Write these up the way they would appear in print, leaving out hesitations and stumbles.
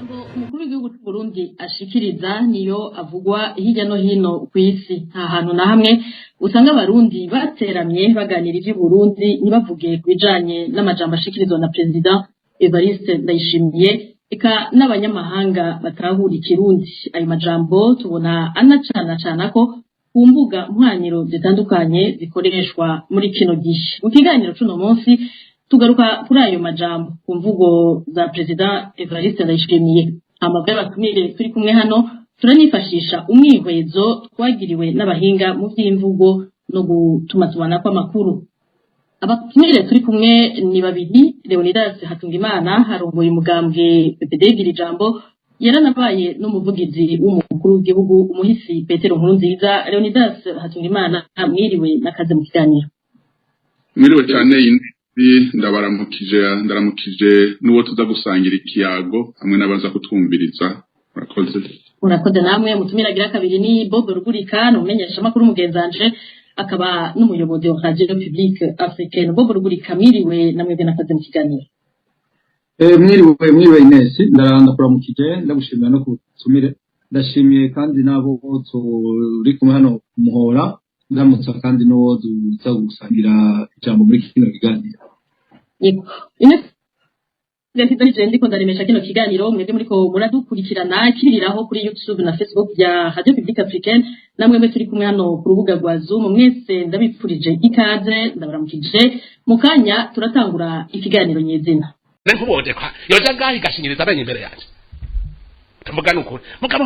Amajambo umukuru w'igihugu c'u Burundi ashikiriza niyo avugwa hirya no hino kw'isi. Nta hantu na hamwe usanga abarundi bateramye baganira ivy'Uburundi ntibavuge ku bijanye n'amajambo ashikirizwa na Perezida Evariste Ndayishimiye, eka n'abanyamahanga batahura ikirundi. Ayo majambo tubona anacana ko ku mbuga nkoraniro zitandukanye zikoreshwa muri kino gihe. Mu kiganiro c'uno munsi tugaruka kuri ayo majambo, ku mvugo za Perezida Evariste Ndayishimiye. Amabwa y'abatumire turi kumwe hano, turanifashisha umwihwezo twagiriwe n'abahinga mu vy'imvugo no gutumatumanako amakuru. Abatumire turi kumwe ni babiri: Leonidas Hatungimana, arongoye umugambwe PPD Ijambo, yaranabaye n'umuvugizi w'umukuru w'igihugu umuhisi Petero Nkurunziza. Leonidas Hatungimana, mwiriwe n'akaze mu kiganiro. Mwiriwe cyane indi, ndabaramukije, ndaramukije n'uwo tuza gusangira ikiyago hamwe n'abaza kutwumviriza. Murakoze. Murakoze namwe. Mutumira agira kabiri ni Bob Rugurika, ni umumenyeshamakuru mugenzanje, akaba n'umuyobozi wa Radio Publique Africaine. Bob Rugurika, mwiriwe namwebwe n'akaze mu kiganiro. Mwiriwe, mwiriwe Ines, ndakuramukije, ndagushimira no kutumire. Ndashimiye kandi n'abo turi kumwe hano kumuhora, ndamutsa kandi n'uwo tuza gusangira ijambo muri kino kiganiro. Yego, Ines Gahita, ndiko ndaremesha kino kiganiro. Mwebwe muriko muradukurikirana kiriraho kuri YouTube na Facebook ya Radio Publique Africaine, namwe mwe turi kumwe hano ku rubuga rwa Zoom, mwese ndabipfurije ikaze, ndabaramukije. Mu kanya turatangura ikiganiro nyezina. Nkubondekwa yoja ngaho igashinyiriza amenyo imbere yanjye, tuvuga nukuri mugabo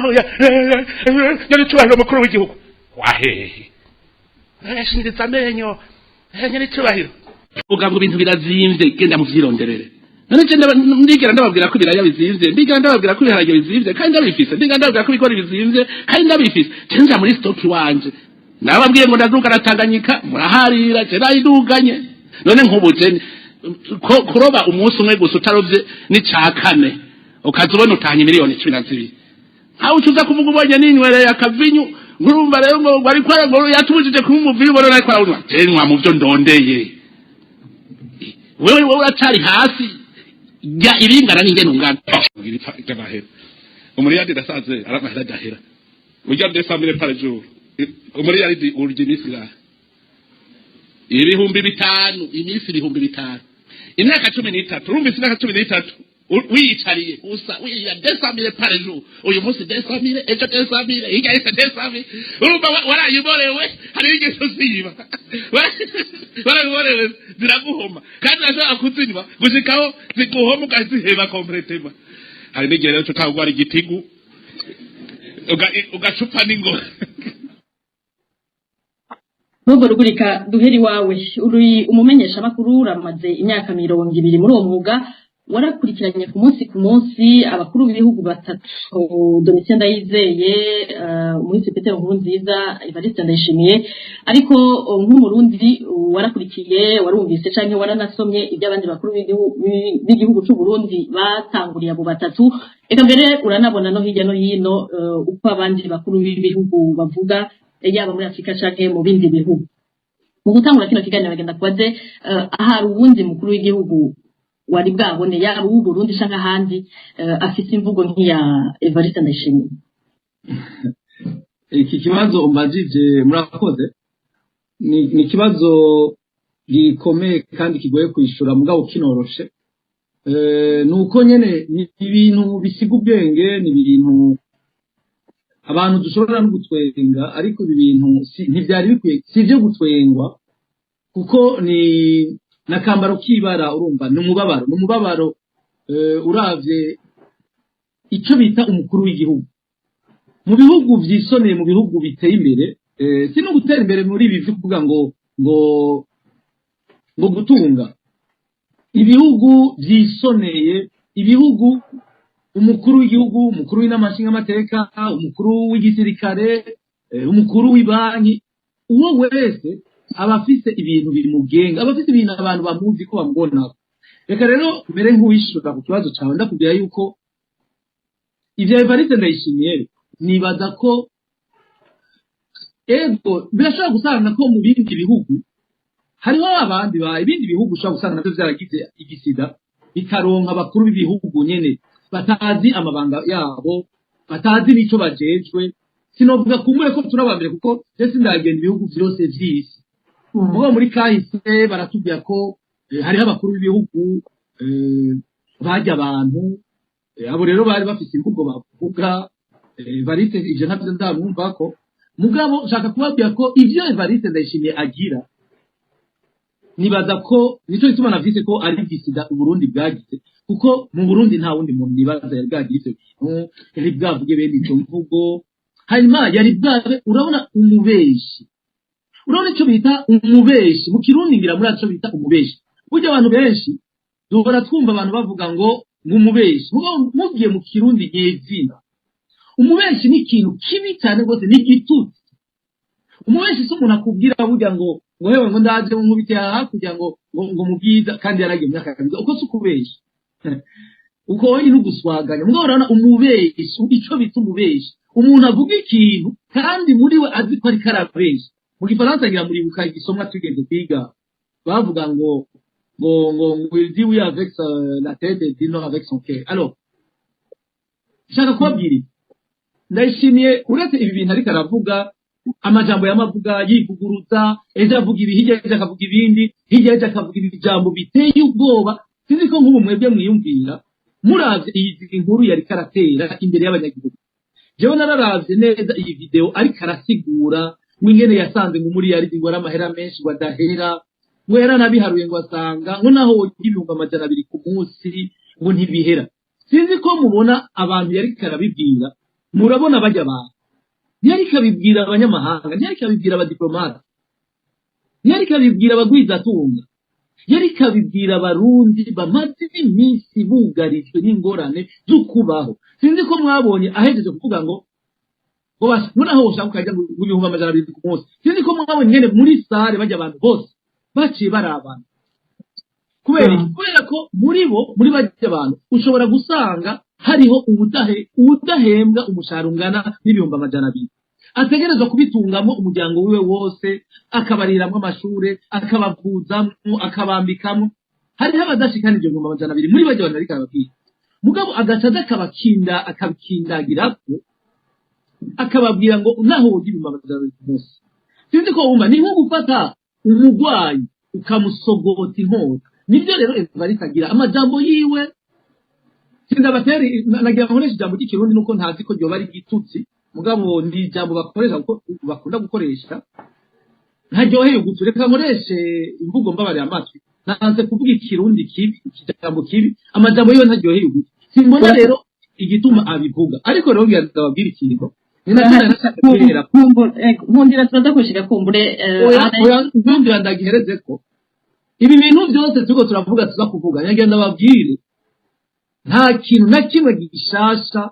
nyaricubahiro mukuru w'igihugu wahehe gashinyiriza amenyo nyaricubahiro, uvuga ngo ibintu birazimvye, genda muvyironderere. None je ndigera ndababwira ko ibiraya bizimvye? Ndigera ndababwira ko ibiharage bizimvye kandi ndabifise? Ndigera ndababwira ko ibigori bizimvye kandi ndabifise? Je nja muri stock wanje. Nababwiye ngo ndaduga na Tanganyika, muraharira, je nayiduganye. None nk'ubu je ko kuroba umunsi umwe gusa utarovye n'ica kane, ukaza ubona utahanye 12 miliyoni, nkawe ucuza kuvuga ubonye ninywereye akavinyu, nkurumva rero ngo ariko ngo yatubujije kunywa umuvinyu, ubona ariko arawunywa. Je nywa mu byo ndondeye. Wewe uracari hasi, jya ibingana n'ingene ungana. Ry'amahera umuriyadi ndasanze ari amahera adahera. Urya 200 000 par jour, umuriyadi urya iminsi ingahe? 5000, iminsi 5000, imyaka 13. Urumvise, imyaka 13 wiyicariye usa wirira 200 000 par jour, uyu munsi 200 000, ejo 200 000, hirya y'ejo 200 000. Urumva warayiborewe. Hariho ingeso ziba warayiborewe, ziraguhoma, kandi urashobora kuzinywa gushikaho ziguhoma ukaziheba complètement. Hari n'igihe rero tutagwara igitigu, ugacupa n'ingoma. Bob Rugurika, duheri iwawe. Uri umumenyeshamakuru, uramaze imyaka 20 muri uwo mwuga. Warakurikiranye ku munsi ku munsi abakuru b'ibihugu batatu: Domitien Ndayizeye, umuhisi Petero Nkurunziza, Evariste Ndayishimiye. Ariko nk'umurundi warakurikiye, warumvise canke waranasomye ibyo abandi bakuru b'igihugu c'u Burundi batanguriye abo batatu. Eka mbere uranabona no hirya no hino uko abandi bakuru b'ibihugu bavuga, yaba muri Afrika canke mu bindi bihugu. Mu gutangura kino kiganiro, bagenda kubaze ahari uwundi mukuru w'igihugu wari bwabone, yaba uw'u Burundi canke ahandi, afise imvugo nk'iya Evariste Ndayishimiye? Iki kibazo umbajije, murakoze, ni ikibazo gikomeye kandi kigoye kwishura, mugabo kinoroshe. Ni uko nyene ni ibintu bisiga ubwenge, ni ibintu abantu dushobora no gutwenga, ariko ibi bintu ntivyari bikwiye, si ivyo gutwengwa, kuko ni nakambaro k'ibara. Urumva, ni umubabaro, ni umubabaro. Uravye icyo bita umukuru w'igihugu mu bihugu vyisoneye, mu bihugu biteye imbere, si no gutera imbere muri ibi vyo kuvuga ngo gutunga ibihugu vyisoneye, ibihugu umukuru w'igihugu, umukuru w'inama nshingamateka, umukuru w'igisirikare, umukuru w'ibanki, uwo wese aba afise ibintu bimugenga, aba afise ibintu abantu bamuzi ko bamubona. Reka rero mbere nk'uwishura ku kibazo cawe, ndakubwira yuko ivya Evariste Ndayishimiye, nibaza ko ego birashobora gusanga ko mu bindi bihugu hariho abandi ba ibindi bihugu ushobora gusanga navyo vyaragize igisida, bikaronka abakuru b'ibihugu nyene. Batazi amabanga yabo, batazi n'ico bajejwe. Sinovuga kumbure ko turi abambere, kuko je sindagenda ibihugu vyose vy'isi. Mugabo muri kahise baratubwira ko hariho abakuru b'ibihugu barya abantu. Abo rero bari bafise imvugo bavuga. Evariste ivyo ntavyo ndamwumvako, mugabo nshaka kubabwira ko ivyo Evariste Ndayishimiye agira, nibaza ko nico gituma navyise ko ari gisida Uburundi bwagize, kuko mu Burundi nta wundi muntu nibaza yari bwagira ivyo bintu, yari bwavuge bene izo mvugo. Hanyuma yari bwabe, urabona umubeshi, urabona icyo bita umubeshi mu Kirundi, ngira muri ico bita umubeshi. Burya abantu benshi duhora twumva abantu bavuga ngo umubeshi, mugabo mugiye mu Kirundi nyezina, umubeshi ni ikintu kibi cyane rwose, ni igitutsi. Umubeshi si umuntu akubwira burya ngo hewe, ngo ndaje nkubite hakurya, ngo mu bwiza, kandi yaragiye mu myaka kabiri. Uko si ukubesha, uko ni uguswaganya. Mugabo urabona umubeshi, ico bita umubeshi, umuntu avuga ikintu kandi muri we azi ko ariko arabesha. Mu Gifaransa, ngira muribuka igisomwa tugeze kwiga, bavuga ngo il dit oui avec la tête et dit non avec son cœur. Alors nshaka kubabwira iki? Ndayishimiye, uretse ibi bintu ariko aravuga, amajambo yamavuga yivuguruza, ejo avuga ibi, hirya ejo akavuga ibindi, hirya ejo akavuga ibijambo biteye ubwoba. Sinzi ko nk'ubu mwebwe mwiyumvira, muravye iyi nkuru yariko aratera imbere y'abanyagihugu. Jewe nararavye neza iyi video ariko arasigura ngo ingene yasanze ngo muri yari ngo ari amahera menshi, ngo adahera, ngo yaranabiharuye, ngo asanga ngo naho wogira 200,000 ku munsi ngo ntibihera. Sinzi ko mubona abantu yariko arabibwira. Murabona bajya abantu, ntiyariko abibwira abanyamahanga, ntiyariko abibwira abadiplomate, ntiyariko abibwira abagwizatunga, yariko abibwira Abarundi bamaze iminsi bugarijwe n'ingorane z'ukubaho. Sinzi ko mwabonye ahejeje kuvuga ngo naho woshaka ukajya ngo 200,000 ku munsi. Sinzi ko mwabonye ingene muri salle bajya abantu bose baciye barabana. Kubera iki? Kubera ko muri bo, muri bajya abantu, ushobora gusanga hariho uwudahembwa umushahara ungana n'200,000, ategerezwa kubitungamo umuryango wiwe wose, akabariramwo amashure, akabavuzamwo, akabambikamo. Hariho abadashikana ibyo 200,000 muri bajya abantu ariko arababwira. Mugabo agaca aza akabakinda, akabikindagirako, akababwira ngo naho wogira 200,000 ku munsi. Sinzi ko wumva, ni nko gufata umugwayi ukamusogota inkota. Nibyo rero Evariste agira amajambo yiwe. Sindabateri nagira nkoresha ijambo ry'Ikirundi, nuko ntazi ko ryoba ari igitutsi, mugabo ni ijambo bakoresha kuko bakunda gukoresha, ntaryoheye ugutwi. Reka nkoreshe imvugo mbabarira amatwi, nanze kuvuga Ikirundi kibi, ikijambo kibi. Amajambo yiwe ntaryoheye ugutwi. Simbona rero igituma abivuga. Ariko rero ngira ndababwira ikintu, ni nacyo nari nashaka guhera. Nkundira turaza kushika kumbure. Oya, oya, nkundira ndagihereze ko ibi bintu byose turiko turavuga, tuza kuvuga. Nyagenda ndababwire, nta kintu na kimwe gishasha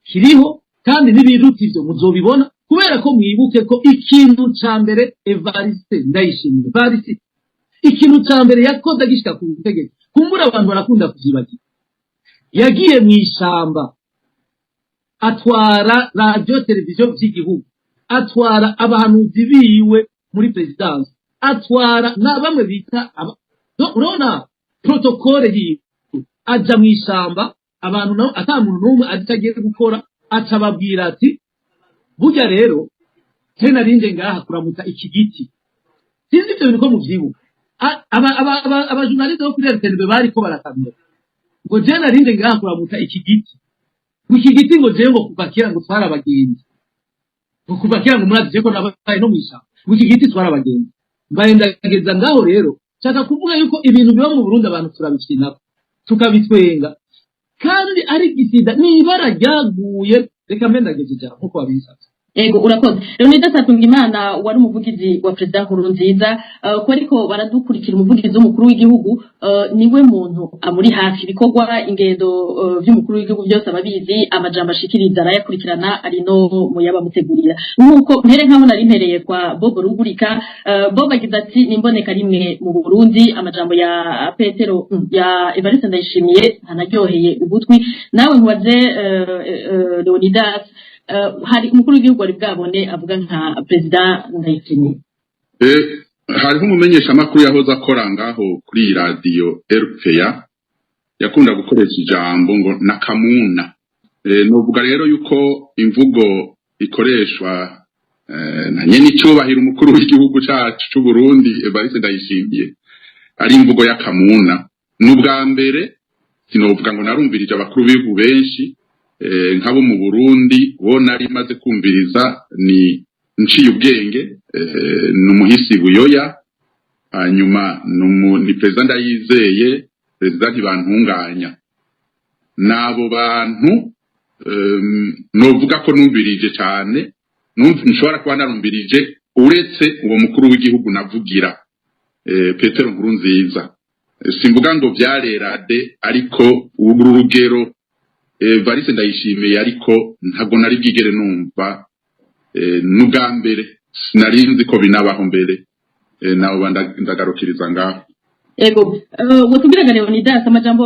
kiriho, kandi n'ibiruta ivyo muzobibona. Kubera ko mwibuke ko ikintu ca mbere Evariste Ndayishimiye, Evariste, ikintu ca mbere yakoze agishika ku butegetsi, kumbura abantu barakunda kuvyibagira, yagiye mw'ishamba, atwara radiyo televiziyo vy'igihugu, atwara abahanuzi biwe muri présidence, atwara na bamwe bita urabona protocole yiwe, aja mw'ishamba, abantu nabo ata muntu n'umwe azi icyo agiye gukora, aca ababwira ati: "Burya rero je narinje ngaha kuramutsa iki giti." Sinzi ivyo bintu ko muvyibuka. Abajournaliste bo kuri RTNB bariko barakamera ngo je narinje ngaha kuramutsa iki giti, ngo iki giti, ngo jewe ngo kuva kera ngo twari abagenzi, ngo kuva kera ngo murazi ko nabaye no mw'ishamba, ngo iki giti twari abagenzi. Mbaye ndageza ngaho. Rero nshaka kuvuga yuko ibintu biba mu Burundi abantu turabikinako, tukabitwenga, kandi ari gisida, ni ibara ryaguye. Reka mbe ndageze ijambo nkuko wabinsabye. Ego, urakoze. Leonidas Hatungimana, wari umuvugizi wa Perezida Nkurunziza, ko ariko baradukurikira, umuvugizi w'umukuru w'igihugu, niwe muntu amuri hafi, ibikorwa, ingendo vy'umukuru w'igihugu byose ababizi, amajambo ashikiriza arayakurikirana, ari no mu yabamutegurira. Nk'uko mpere nkaho nari mpereye kwa Bob Rugurika, Bob agize ati: "Nimboneka rimwe mu Burundi, amajambo ya Petero ya Evariste Ndayishimiye ntanaryoheye ugutwi." Nawe nkubaze, Leonidas, hari umukuru w'igihugu wari bwabone avuga nka Perezida Ndayishimiye? Hariho umumenyeshamakuru yahoze akora ngaho kuri iyi radiyo RPA. Yakunda gukoresha ijambo ngo nakamuna. Novuga rero yuko imvugo ikoreshwa na nyene icyubahiro umukuru w'igihugu cacu c'u Burundi Evariste Ndayishimiye ari imvugo y'akamuna. N'ubwa mbere sinovuga ngo narumvirije abakuru b'ibihugu benshi, nk'abo mu Burundi bo nari maze kumviriza ni nciye ubwenge, ni umuhisi Buyoya, hanyuma ni perezida Ndayizeye, perezida Ntibantunganya. N'abo bantu novuga ko numvirije cyane, nshobora kuba narumvirije uretse uwo mukuru w'igihugu navugira, Petero Nkurunziza. Simvuga ngo vyarerade, ariko uru rugero Evariste Ndayishimiye, ariko ntabwo nari bwigere numva, n'ubwa mbere sinari nzi ko binabaho mbere. Nabo ndagarukiriza ngaho. Ego, wotubwiraga Leonidas amajambo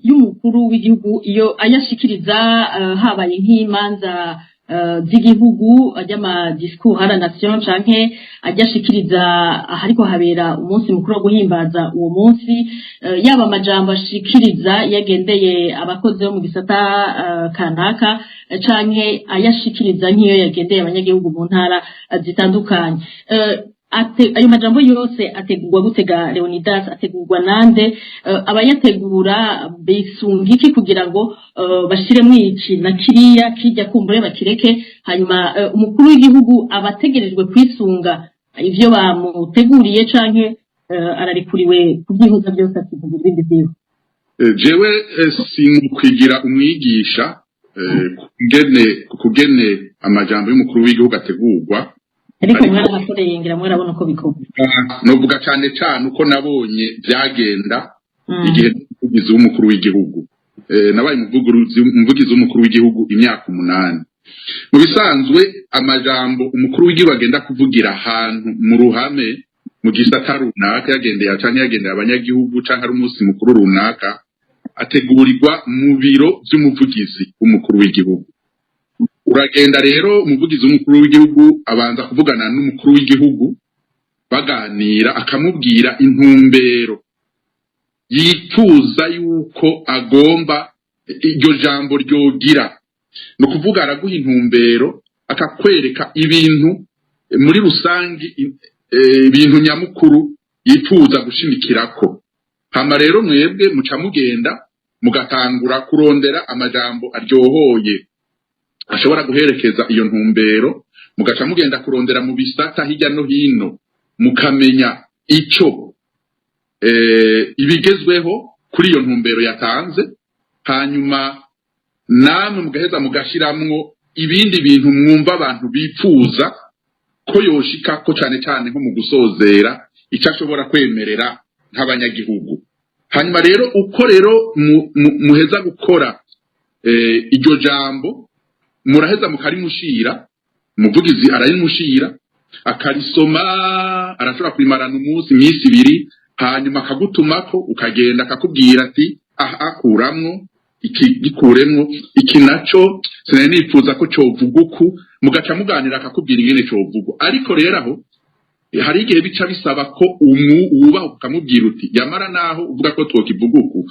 y'umukuru w'igihugu iyo ayashikiriza, habaye nk'imanza z'igihugu, ajya discours à la nation canke ajyashikiriza ahariko habera umunsi mukuru wo guhimbaza uwo munsi, yaba amajambo ashikiriza yagendeye abakozi bo mu gisata kanaka, canke ayashikiriza nk'iyo yagendeye abanyagihugu mu ntara zitandukanye, ayo majambo yose ategurwa gutega Leonidas? Ategurwa nande? Abayategura bisunga iki kugira ngo bashiremwo iki na kiriya, kijya kumbure bakireke? Hanyuma umukuru w'igihugu aba ategerejwe kwisunga ivyo bamuteguriye, canke ararikuriwe kubyihuza byose akivuga ibindi vyiwe? Jewe sinkwigira umwigisha kugene amajambo y'umukuru w'igihugu ategurwa. Ariko mwarahakoreye, ngira mwarabona uko bikorwa. Novuga cyane cyane uko nabonye byagenda igihe umuvugizi w'umukuru w'igihugu. Nabaye umuvugizi w'umukuru w'igihugu imyaka 8. Mu bisanzwe amajambo umukuru w'igihugu agenda kuvugira ahantu mu ruhame, mu gisata runaka yagendeye, canke yagendeye abanyagihugu, canke ari umunsi mukuru runaka, ategurirwa mu biro vy'umuvugizi w'umukuru w'igihugu. Uragenda rero, umuvugizi w'umukuru w'igihugu abanza kuvugana n'umukuru w'igihugu, baganira akamubwira intumbero yifuza yuko agomba iryo jambo ryogira. Ni ukuvuga araguha intumbero, akakwereka ibintu muri rusangi, ibintu nyamukuru yifuza gushimikirako. Hama rero mwebwe muca mugenda mugatangura kurondera amajambo aryohoye ashobora guherekeza iyo ntumbero, mugaca mugenda kurondera mu bisata hirya no hino, mukamenya ico ibigezweho kuri iyo ntumbero yatanze. Hanyuma namwe mugaheza mugashiramwo ibindi bintu mwumva abantu bipfuza ko yoshika ko, cane cane nko mu gusozera icyo ashobora kwemerera nk'abanyagihugu. Hanyuma rero uko rero muheza gukora iryo jambo, muraheza mukarimushira. Umuvugizi ararimushira, akarisoma, arashobora kurimarana umunsi, iminsi 2, hanyuma akagutumako, ukagenda akakubwira ati: "Aha akuramwo iki, gikuremwo iki, naco sinari nifuza ko covuga uku." Mugaca muganira, akakubwira ingene covugwa. Ariko rero aho hari igihe bica bisaba ko wubaha ukamubwira uti: "Yamara naho uvuga ko twokivuga uku,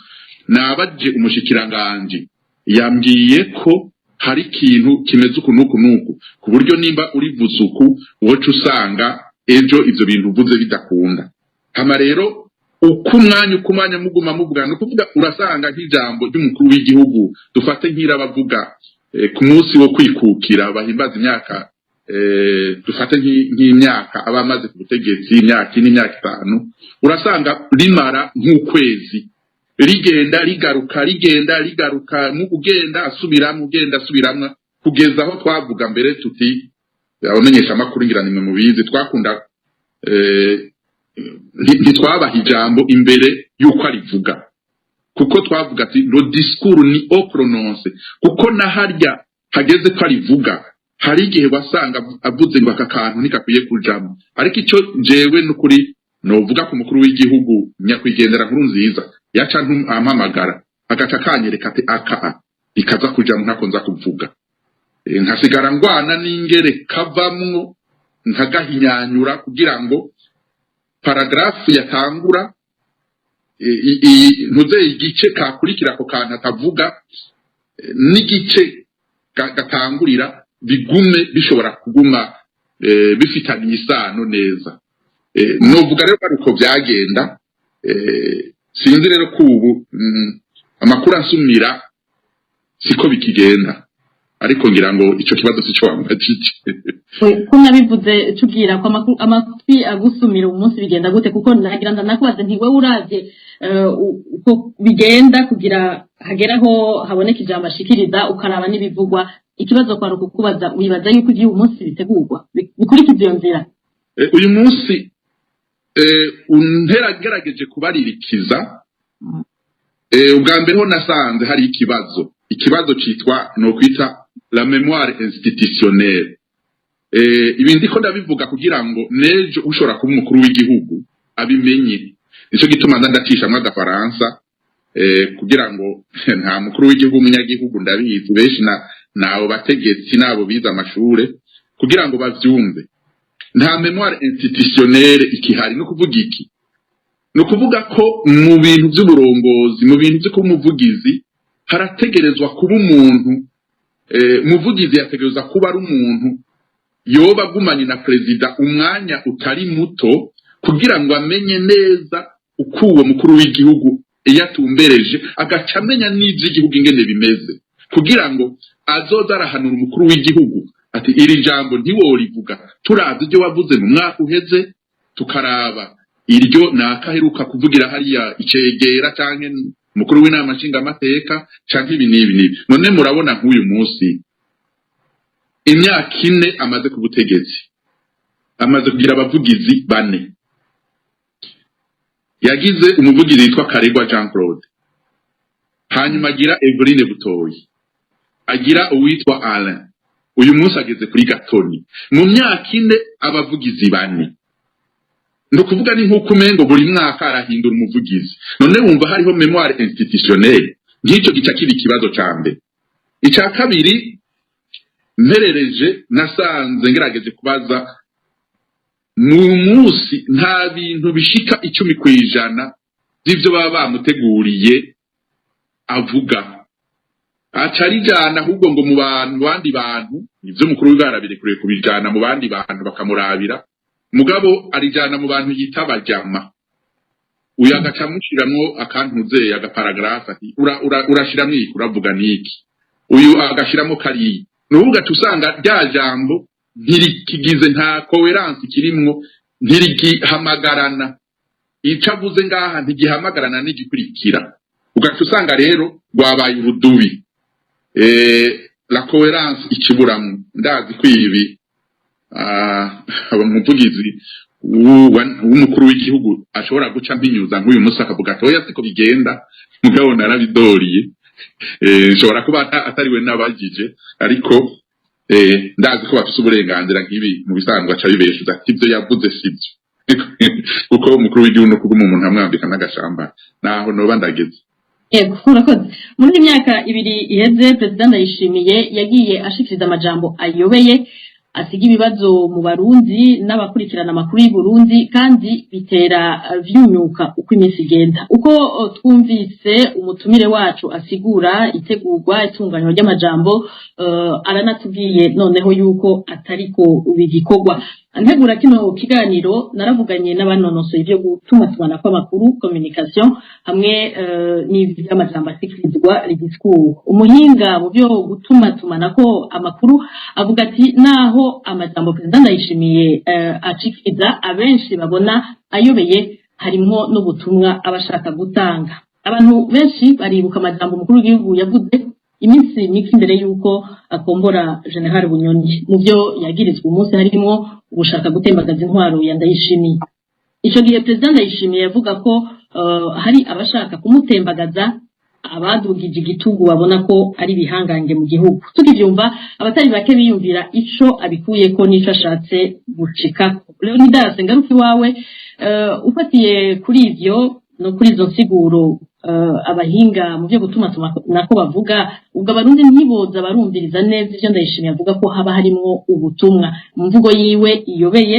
nabaje umushikiranganje yambwiye ko hari ikintu kimeze uku n'uku n'uku, ku buryo nimba urivuze uku woca usanga ejo ivyo bintu uvuze bidakunda." Hama rero uko umwanya muguma muvugana, ni ukuvuga urasanga nk'ijambo ry'umukuru w'igihugu, dufate nk'irabavuga ku munsi wo kwikukira, bahimbaza imyaka, dufate nk'imyaka aba amaze ku butegetsi, imyaka 4, imyaka 5, urasanga rimara nk'ukwezi rigenda rigaruka, rigenda rigaruka, mu ugenda asubiramwo, ugenda asubiramwo, kugeza aho twavuga mbere tuti abamenyesha amakuru, ngira nimwe mubizi, twakunda ntitwabaha ijambo imbere y'uko arivuga, kuko twavuga ati le discours ni au prononcé, kuko na harya hageze ko arivuga hari igihe wasanga avuze ngo aka kantu ntikakwiye kujamo. Ariko icyo jewe n'ukuri novuga ku mukuru w'igihugu nyakwigendera Nkurunziza, yaca ampamagara, agaca akanyereka ati: "Aka ikaza kujamo, ntako nza kuvuga." Nkasigara ngwana n'ingere kavamwo, nkagahinyanyura kugira ngo paragraphe yatangura. Ntuze igice kakurikira ako kantu atavuga, n'igice gatangurira bigume bishobora kuguma bifitaniye isano neza. Novuga rero ko ari uko byagenda. Sinzi rero ko ubu amakuru ansumira siko bikigenda, ariko ngira ngo ico kibazo sico wambajije. Ko nabivuze, tubwira ko amatwi agusumira umunsi bigenda gute? Kuko nagira ndanakubaze nti wewe uravye uko bigenda kugira hageraho haboneka ijambo ashikiriza, ukaraba n'ibivugwa, ikibazo kwari ukukubaza: wibaza yuko ivy'uyu munsi bitegurwa bikurikiza iyo nzira? Uyu munsi unteragerageje kubaririkiza. Ubwa mbere ho nasanze hari ikibazo citwa, no kwita la mémoire institutionnelle. Ibi ndiko ndabivuga kugira ngo nejo ushobora kuba umukuru w'igihugu abimenye. Nico gituma nza ndacishamwo agafaransa, kugira ngo nta mukuru w'igihugu umunyagihugu, ndabizi benshi na nabo bategetsi nabo bize amashure, kugira ngo bavyumve. Nta mémoire institutionnelle ikihari. No kuvuga iki? Ni ukuvuga ko mu bintu by'uburongozi, mu bintu byo kuba umuvugizi, harategerezwa kuba umuntu, umuvugizi yategerezwa kuba ari umuntu yoba agumanye na perezida umwanya utari muto, kugira ngo amenye neza uko uwo mukuru w'igihugu iyo atumbereje, agaca amenya n'iby'igihugu ingene bimeze, kugira ngo azoza arahanura umukuru w'igihugu ati: "Iri jambo ntiworivuga, turavye ibyo wavuze mu mwaka uheze, tukaraba iryo nakaheruka kuvugira hariya icegera canke umukuru w'inama nshingamateka canke ibi n'ibi n'ibi." None murabona nk'uyu munsi, imyaka 4 amaze ku butegetsi, amaze kugira abavugizi bane. Yagize umuvugizi witwa Karegwa Jean Claude, hanyuma agira Eveline Butoyi, agira uwitwa Alain, uyu munsi ageze kuri Gatoni. Mu myaka 4 abavugizi bane, ni ukuvuga ni nk'uko umengo buri mwaka arahindura umuvugizi. None wumva hariho mémoire institutionnelle? Nk'icyo gica kiba ikibazo ca mbere. Icya kabiri, mperereje nasanze ngerageje kubaza mu munsi, nta bintu bishika 10% by'ibyo baba bamuteguriye avuga, aca arijana ahubwo ngo mu bantu, mu bandi bantu. Ivyo mukuru w'ibara birekuriye kubijana mu bandi bantu bakamurabira, mugabo arijana mu bantu yita abajama. Uyu agaca amushiramwo akantuzeye agaparagrafe ati: "Urashiramwo iki, uravuga niki?" Uyu agashiramwo kariya. Nukuvuga ati usanga rya jambo ntirikigize, nta cohérence kirimwo, ntirigihamagarana. Ico avuze ngaha ntigihamagarana n'igikurikira, ugaca usanga rero rwabaye urudubi, la cohérence ikiburamwo. Ndazi ko ibi umuvugizi w'umukuru w'igihugu ashobora guca mpinyuza nk'uyu munsi akavuga ati: "Oya, siko bigenda." Mugabo narabidoriye. Nshobora kuba atariwe nabagije, ariko ndazi ko bafise uburenganzira nk'ibi. Mu bisanzwe aca bibeshuza ati: "Ibyo yavuze sibyo," kuko umukuru w'igihugu no kuguma umuntu amwambika n'agashamba. Naho noba ndageze. Yego, urakoze. Muri iyi myaka 2 iheze, Perezida Ndayishimiye yagiye ashikiriza amajambo ayobeye, asiga ibibazo mu Barundi n'abakurikirana amakuru y'u Burundi, kandi bitera vyunyuka uko iminsi igenda. Uko twumvise umutumire wacu asigura itegurwa, itunganywa ry'amajambo, aranatubwiye noneho yuko atariko bigikorwa. Ntegura kino kiganiro, naravuganye n'abanonosoye ivyo gutumatumana kw'amakuru, communication, hamwe n'ivy'amajambo ashikirizwa, discours. Umuhinga mu byo gutumatumanako amakuru avuga ati naho amajambo Perezida Ndayishimiye ashikiriza abenshi babona ayobeye, harimwo n'ubutumwa aba ashaka gutanga. Abantu benshi baribuka amajambo umukuru w'igihugu yavuze iminsi mike imbere y'uko akombora Général Bunyoni. Mu byo yagirizwa umunsi harimwo ugushaka gutembagaza intwaro ya Ndayishimiye. Ico gihe Perezida Ndayishimiye yavuga ko hari abashaka kumutembagaza, abadugije igitugu babona ko ari ibihangange mu gihugu. Tukivyumva, abatari bake biyumvira ico abikuyeko n'ico ashatse gushikako. Leonidas, ngaruka iwawe. Ufatiye kuri ivyo no kuri izo nsiguro abahinga mu byo gutumatumanako bavuga, ubwo Abarundi ntiboza barumviriza neza ivyo Ndayishimiye avuga ko haba harimwo ubutumwa mu mvugo yiwe iyobeye,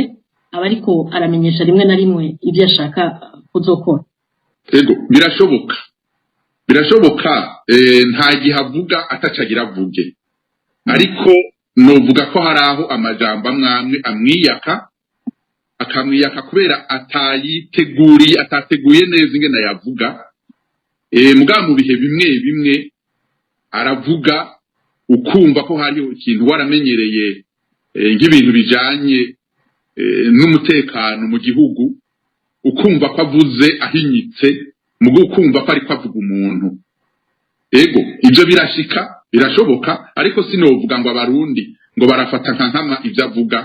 aba ariko aramenyesha rimwe na rimwe ivyo ashaka kuzokora? Ego, birashoboka, birashoboka. Nta gihe avuga atacagira avuge, ariko novuga ko hari aho amajambo amwe amwe amwiyaka, akamwiyaka kubera atayiteguriye, atateguye neza ingene yavuga. Mugabo mu bihe bimwe bimwe aravuga ukumva ko hariho ikintu waramenyereye, nk'ibintu bijanye n'umutekano mu gihugu, ukumva ko avuze ahinyitse, mugo ukumva ko ariko avuga umuntu. Ego, ibyo birashika, birashoboka, ariko sinovuga ngo Abarundi ngo barafata nka nkama ibyo avuga.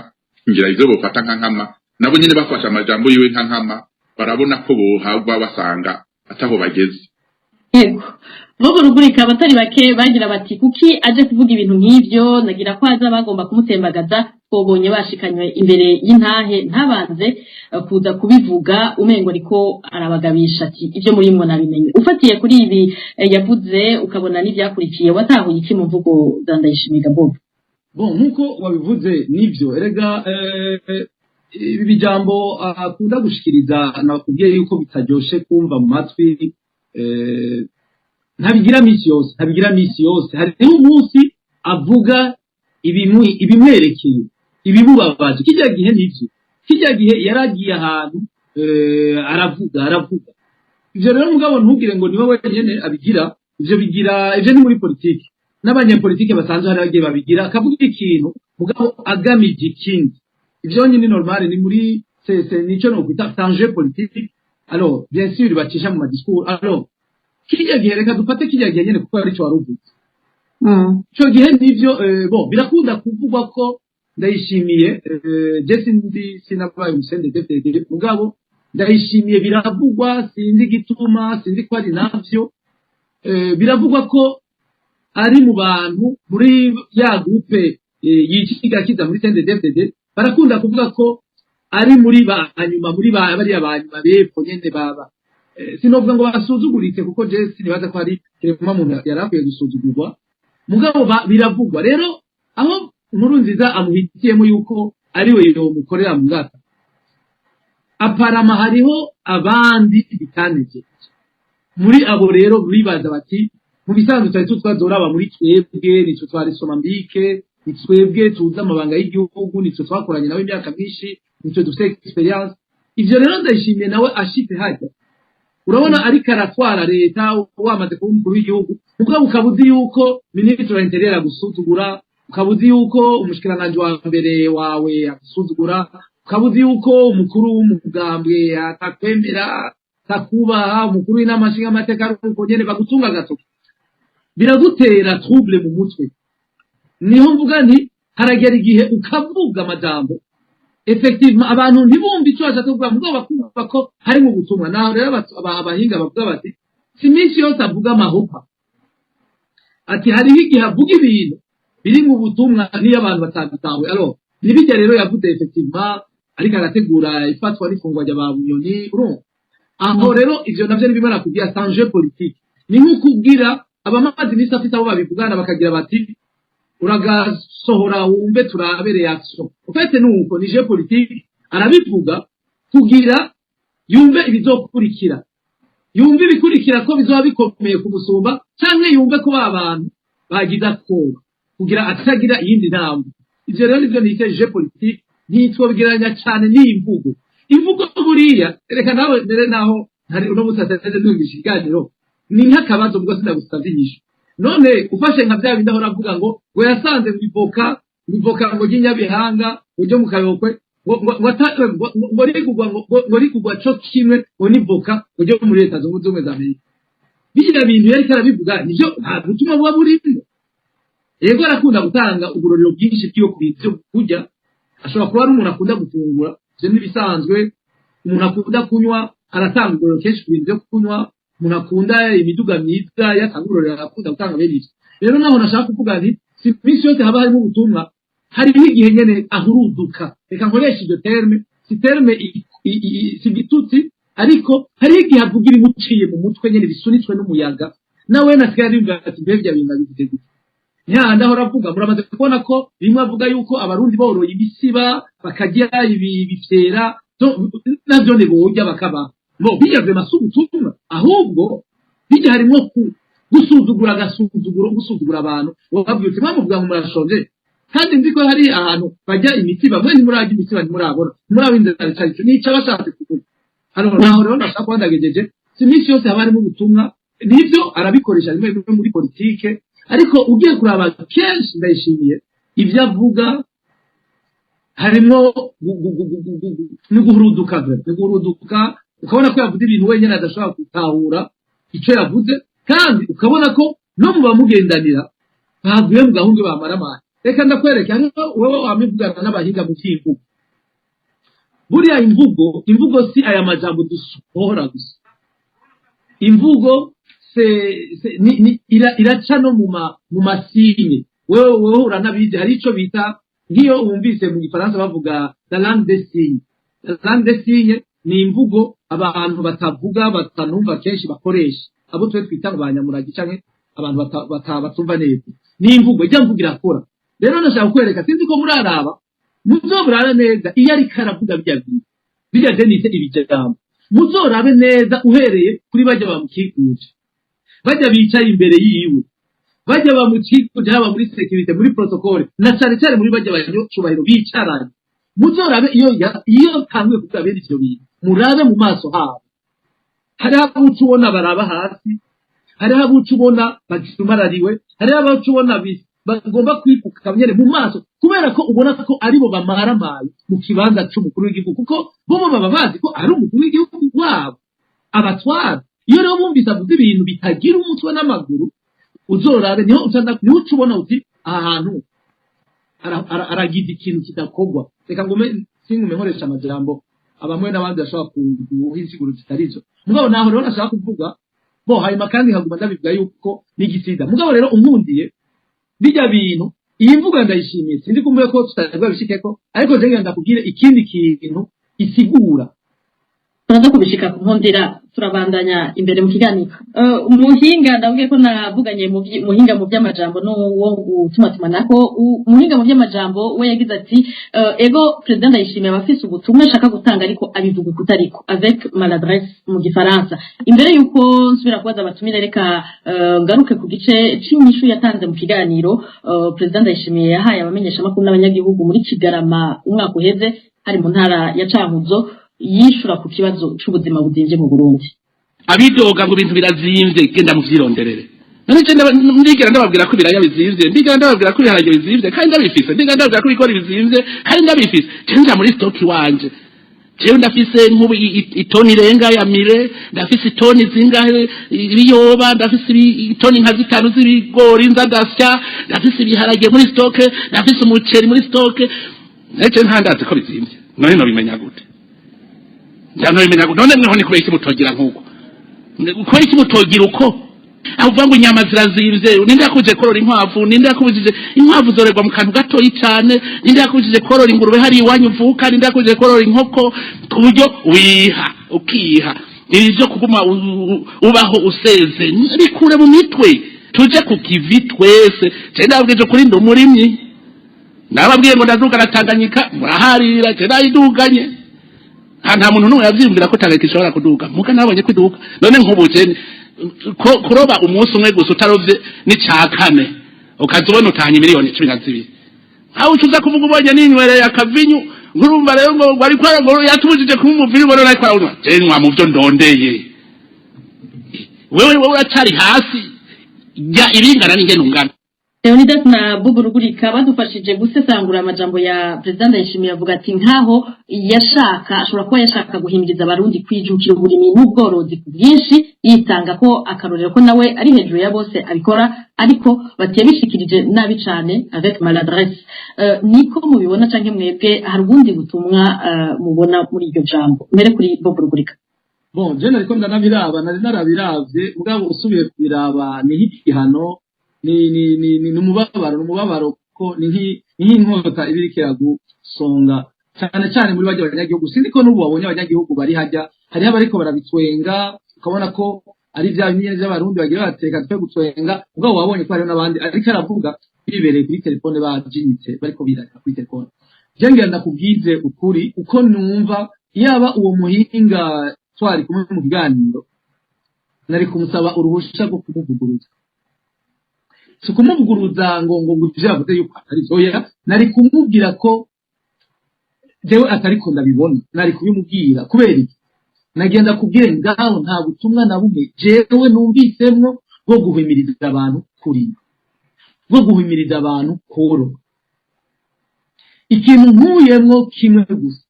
Ngira ibyo bofata nka nkama, nabo nyine bafashe amajambo yiwe nka nkama, barabona ko bohava basanga ataho bageze. Yego, bo rugurika abatari bake bagira bati: "Kuki aje kuvuga ibintu nk'ivyo? Nagira ko aza bagomba kumutembagaza, twobonye bashikanywe imbere y'intahe, ntabanze kuza kubivuga, umengo ariko arabagabisha ati ibyo muri mwo nabimenye." Ufatiye kuri ibi yavuze, ukabona n'ivyakurikiye, watahuye iki mu mvugo za Ndayishimiye, Bob? Bon, nkuko wabivuze nivyo. Erega ibi bijambo akunda gushikiriza, nakubwiye yuko bitaryoshe kumva mu matwi. Ntabigira misi yose, ntabigira misi yose. Hariho umunsi avuga ibimwerekeye, ibimubabaje. Kijya gihe nivyo, kijya gihe yaragiye ahantu, aravuga, aravuga ivyo. Rero mugabo ntugire ngo niwe wenyene abigira ivyo. Bigira ivyo ni muri politiki, n'abanyepolitike basanzwe hari abagiye babigira, akavuga ikintu mugabo agamije ikindi. Ivyo nyine normal, ni muri c'est nico no kwita c'est un jeu politique. Alors bien sûr bacisha mu madiscours. Alors kirya gihe, reka dufate kirya gihe nyene kuko arico wari uvuze. Ico gihe nivyo, bon, birakunda kuvugwa ko Ndayishimiye, je sindi, sinabaye umu CNDD-FDD, mugabo Ndayishimiye biravugwa, sinzi igituma, sinzi ko ari navyo, biravugwa ko ari mu bantu muri ya groupe yiciga kiza muri CNDD-FDD. Barakunda kuvuga ko ari muri ba hanyuma, muri ba bariya ba nyuma b'epfo nyene, baba sinovuga ngo basuzuguritse, kuko je sinibaza ko ari kiremwa muntu yari akwiye gusuzugurwa. Mugabo biravugwa rero aho Inkuru nziza amuhitiyemo yuko ari we yomukorera mu ngata. Aparama hariho abandi bitanejeje muri abo. Rero bibaza bati: "Mu bisanzwe twari tutwazoraba muri twebwe, nitwe twari somambike, ni twebwe tuzi amabanga y'igihugu, nitwe twakoranye nawe imyaka myinshi, nitwe dufite expérience." Ivyo rero Ndayishimiye nawe ashitse hajya, urabona ariko aratwara leta, wamaze kuba umukuru w'igihugu, mugabo ukaba uzi yuko minisitiri wa intérieur agusuzugura, ukaba uzi yuko umushikiranganji wa mbere wawe agusuzugura, ukaba uzi yuko umukuru w'umugambwe atakwemera, atakubaha, umukuru w'inama nshingamateka ari uko nyene, bagutunga agatoki, biragutera trouble mu mutwe. Niho mvuga nti haragera igihe ukavuga amajambo, effectivement abantu ntibumve icyo bashatse kuvuga, mugabo bakumva ko hari mu butumwa. Naho rero abahinga bavuga bati si iminsi yose avuga amahupa, ati hariho igihe avuga ibintu biri mu butumwa niyo abantu batabitahuye. Alors nibijya rero yavuze, effectivement ariko arategura ifatwa n'ifungwa rya ba Bunyoni. Urumva aho rero ivyo navyo ni bimwe nakubwira, c'est un jeu politique. Ni nko kubwira abamaze iminsi afite abo babivugana, bakagira bati: "Uragasohora wumve, turabe réaction." En fait nuko ni jeu politique, arabivuga kugira yumve ibizokurikira, yumve ibikurikira ko bizoba bikomeye kumusumba, canke yumve ko ba bantu bagize akoba kugira atagira iyindi ntambwe. Ivyo rero nivyo nise jeu politique. Ntitwobigereranya cane n'imvugo. Imvugo buriya, reka nawe mbere naho hari uno munsi ateze numvisha ikiganiro, ni nk'akabazo ubwo sinagusavye inyishu. None ufashe nka bya bindi ahora avuga ngo yasanze ngo ivoka, ngo ivoka ngo ry'inyabihanga, ngo ryo mu Kayokwe, ngo rigugwa, ngo rigugwa co kimwe ngo n'ivoka ngo ryo muri Leta Zunze Ubumwe za Amerika, biriya bintu yariko arabivuga nivyo, nta butumwa buba burimo. Yego, arakunda gutanga ubugororero bwinshi bw'iyo ku bintu vyo kurya. Ashobora kuba ari umuntu akunda gufungura, ivyo n'ibisanzwe. Umuntu akunda kunywa aratanga ubugororero kenshi ku bintu vyo kunywa. Umuntu akunda imiduga myiza yatanga uburorero, arakunda gutanga bene ivyo. Rero naho nashaka kuvuga nti si iminsi yose haba harimo ubutumwa, hariho igihe nyene ahuruduka. Reka nkoresha iryo terme, si terme si igitutsi, ariko hariho igihe avuga ibimuciye mu mutwe nyene bisunitswe n'umuyaga, nawe nasigaye ariyumvira ati: "Mbe bya bintu bivuze gute?" Ntihandi ahora avuga, muramaze kubona ko bimwe avuga yuko Abarundi boroye ibisiba, bakarya ibi bifyera navyo ne borya bakaba bo bijya vraiment si ubutumwa. Ahubwo bijya harimo gusuzugura, agasuzuguro, gusuzugura abantu. Wababwira uti: "Mwamuvuga ngo murashonje, kandi nzi ko hari ahantu bajya imitiba, mwe ntimurajya imitiba, ntimurabona, ntimuraba inzara icyo nica." Bashatse kuvuga hano naho rero ndashaka kuba ndagejeje, si iminsi yose haba harimo ubutumwa. Nibyo, arabikoresha rimwe rimwe muri politike, ariko ugiye kuraba kenshi Ndayishimiye ibyo avuga harimo ni guhuruduka, ni guhuruduka. Ukabona ko yavuze ibintu wenyine adashobora gutahura icyo yavuze, kandi ukabona ko no mu bamugendanira baguye mu gahungu bamaramara. Reka ndakwereke, hariho wowe wamivugana n'abahinga mu by'imvugo. Buriya imvugo si aya majambo dusohora gusa. Imvugo se, se ni iraca no mu ma signes. Wewe uranabizi, hari ico bita, nk'iyo wumvise mu Gifaransa bavuga la langue des signes. La langue des signes ni imvugo abantu batavuga, batanumva kenshi bakoresha, abo twe twita ngo banyamuragi canke abantu batumva neza. Ni imvugo, ijya mvugo irakora. Rero ndashaka kukwereka, sinzi ko muraraba, muzoburara neza iyo ariko aravuga bijya bintu bijya denise ibijambo, muzorabe neza uhereye kuri bajya bamukikuje, bajya bicaye imbere yiwe, bajya bamukikuje, haba muri sécurité, muri protocole, na cyane cyane muri bajya banyacubahiro bicaranye. Muzorabe iyo tanguye kuvuga bene ivyo bintu, murabe mu maso habo. Hariho abo uca ubona baraba hasi, hariho abo uca ubona bajumarariwe, hariho abo uca ubona bagomba kwifuka nyene mu maso, kubera ko ubona ko aribo bamaramaye mu kibanza c'umukuru w'igihugu, kuko bo baba bazi ko ari umukuru w'igihugu wabo abatwara. Iyo rero bumvise avuze ibintu bitagira umutwe n'amaguru, uzorabe niho uca ubona uti: "Aha hantu aragize ikintu kidakorwa." Reka ngume, singume nkoresha amajambo abamwe n'abandi bashobora guha insiguro zitarizo. Mugabo naho rero nashaka kuvuga bo, hanyuma kandi nkaguma ndabivuga yuko n'igisida. Mugabo rero unkundiye bijya bintu, iyi mvugo ndayishimiye, sinzi kumbuye ko tutari bishikeko, ariko je ndakubwire ikindi kintu isigura. Turaza kubishika ku nkundira, turabandanya imbere mu kiganiro. Umuhinga, ndabwiye ko navuganye muhinga mu by'amajambo n'uwo gutumatumanako. Umuhinga mu by'amajambo we yagize ati: "Ego, President Ndayishimiye aba afise ubutumwa ashaka gutanga, ariko abivuga ukutariko, avec maladresse mu Gifaransa." Imbere yuko nsubira kubaza abatumire, reka ngaruke ku gice c'inyishu yatanze mu kiganiro President Ndayishimiye yahaye abamenyeshamakuru n'abanyagihugu muri Kigarama umwaka uheze, hari mu ntara ya Cankuzo, yishura ku kibazo c'ubuzima buzimvye mu Burundi. Abidoga ngo ibintu birazimvye, genda muvyironderere. None je ndigera ndababwira ko ibiraya bizimvye? Ndigera ndababwira ko ibiharage bizimvye kandi ndabifise? Ndigera ndababwira ko ibigori bizimvye kandi ndabifise? Je nja muri stock iwanje, jewe ndafise nk'ubu itoni irenga ya millet, ndafise itoni zingahe ibiyoba, ndafise itoni nka 5 z'ibigori nza ndasya, ndafise ibiharage muri stock, ndafise umuceri muri stock. Nece ntandazi ko bizimvye. None nobimenya gute? Nobimenya gute? None mweho ni kubera iki mutogira nk'uko? Kubera iki mutogira uko? Aho uvuga ngo inyama zirazimvye, ninde yakubujije korora inkwavu? Ninde yakubujije? Inkwavu zorerwa mu kantu gatoyi cane. Ninde yakubujije korora ingurube hari iwanyu uvuka? Ninde yakubujije korora inkoko? Ku buryo wiha ukiha ibi vyo kuguma ubaho useze, bikure mu mitwe, tuje ku kivi twese. Je ndababwije kuri, ndi umurimyi, nababwiye ngo ndaduga na Tanganyika, muraharira. Je nayiduganye, nta muntu n'umwe yavyiyumvira ko Tanganyika ishobora kuduga, muga nabonye ko iduga. None nk'ubu je kuroba umunsi umwe gusa utarovye n'ica kane, ukaza ubona utahanye miliyoni 12, aho ucuza kuvuga ubonye ninywereye akavinyu. Nkurumva rero ngo ariko ngo yatubujije kunywa umuvinyu, ngo none ariko arawunywa. Je nywa mu vyo ndondeye. Wewe uracari hasi, jya ibingana n'ingene ungana. Leonidas na Bubu Rugurika badufashije gusesangura amajambo ya President Ndayishimiye. Avuga ati nkaho yashaka, ashobora kuba yashaka guhimiriza Abarundi kwijukira uburimyi n'ubworozi ku bwinshi, yitanga ko akarorero ko nawe ari hejuru ya bose abikora, ariko batiye bishikirije nabi cane, avec maladresse. Niko mubibona, canke mwebwe hari ubundi butumwa mubona muri iryo jambo? Mbere kuri Bob Rugurika. Bon, je nariko ndanabiraba, nari narabiravye, mugabo usubiye kubiraba ni nk'igihano, ni umubabaro, ni umubabaro, ko ni nk'inkota iba iriko iragusonga cyane cyane muri bajya abanyagihugu. Sinzi ko n'ubu wabonye abanyagihugu bari hajya, hariho abariko barabitwenga, ukabona ko ari bya nyene by'Abarundi bagira bateka twe gutwenga. Mugabo wabonye ko hariho n'abandi ariko aravuga bibereye kuri telefone, bajinyitse, bariko biraka kuri telefone. Je ngira ndakubwize ukuri uko numva, yaba uwo muhinga twari kumwe mu kiganiro. Nari kumusaba uruhusha rwo kumuvuguruza. Si ukumuvuguruza ngo ivyo yavuze yuko atari vyo, oya, nari kumubwira ko jewe atariko ndabibona. Nari kubimubwira. Kubera iki? Nagenda kubwira ngaho, nta butumwa na bumwe jewe numvisemwo bwo guhimiriza abantu kurima, bwo guhimiriza abantu korora. Ikintu nkuyemwo kimwe gusa,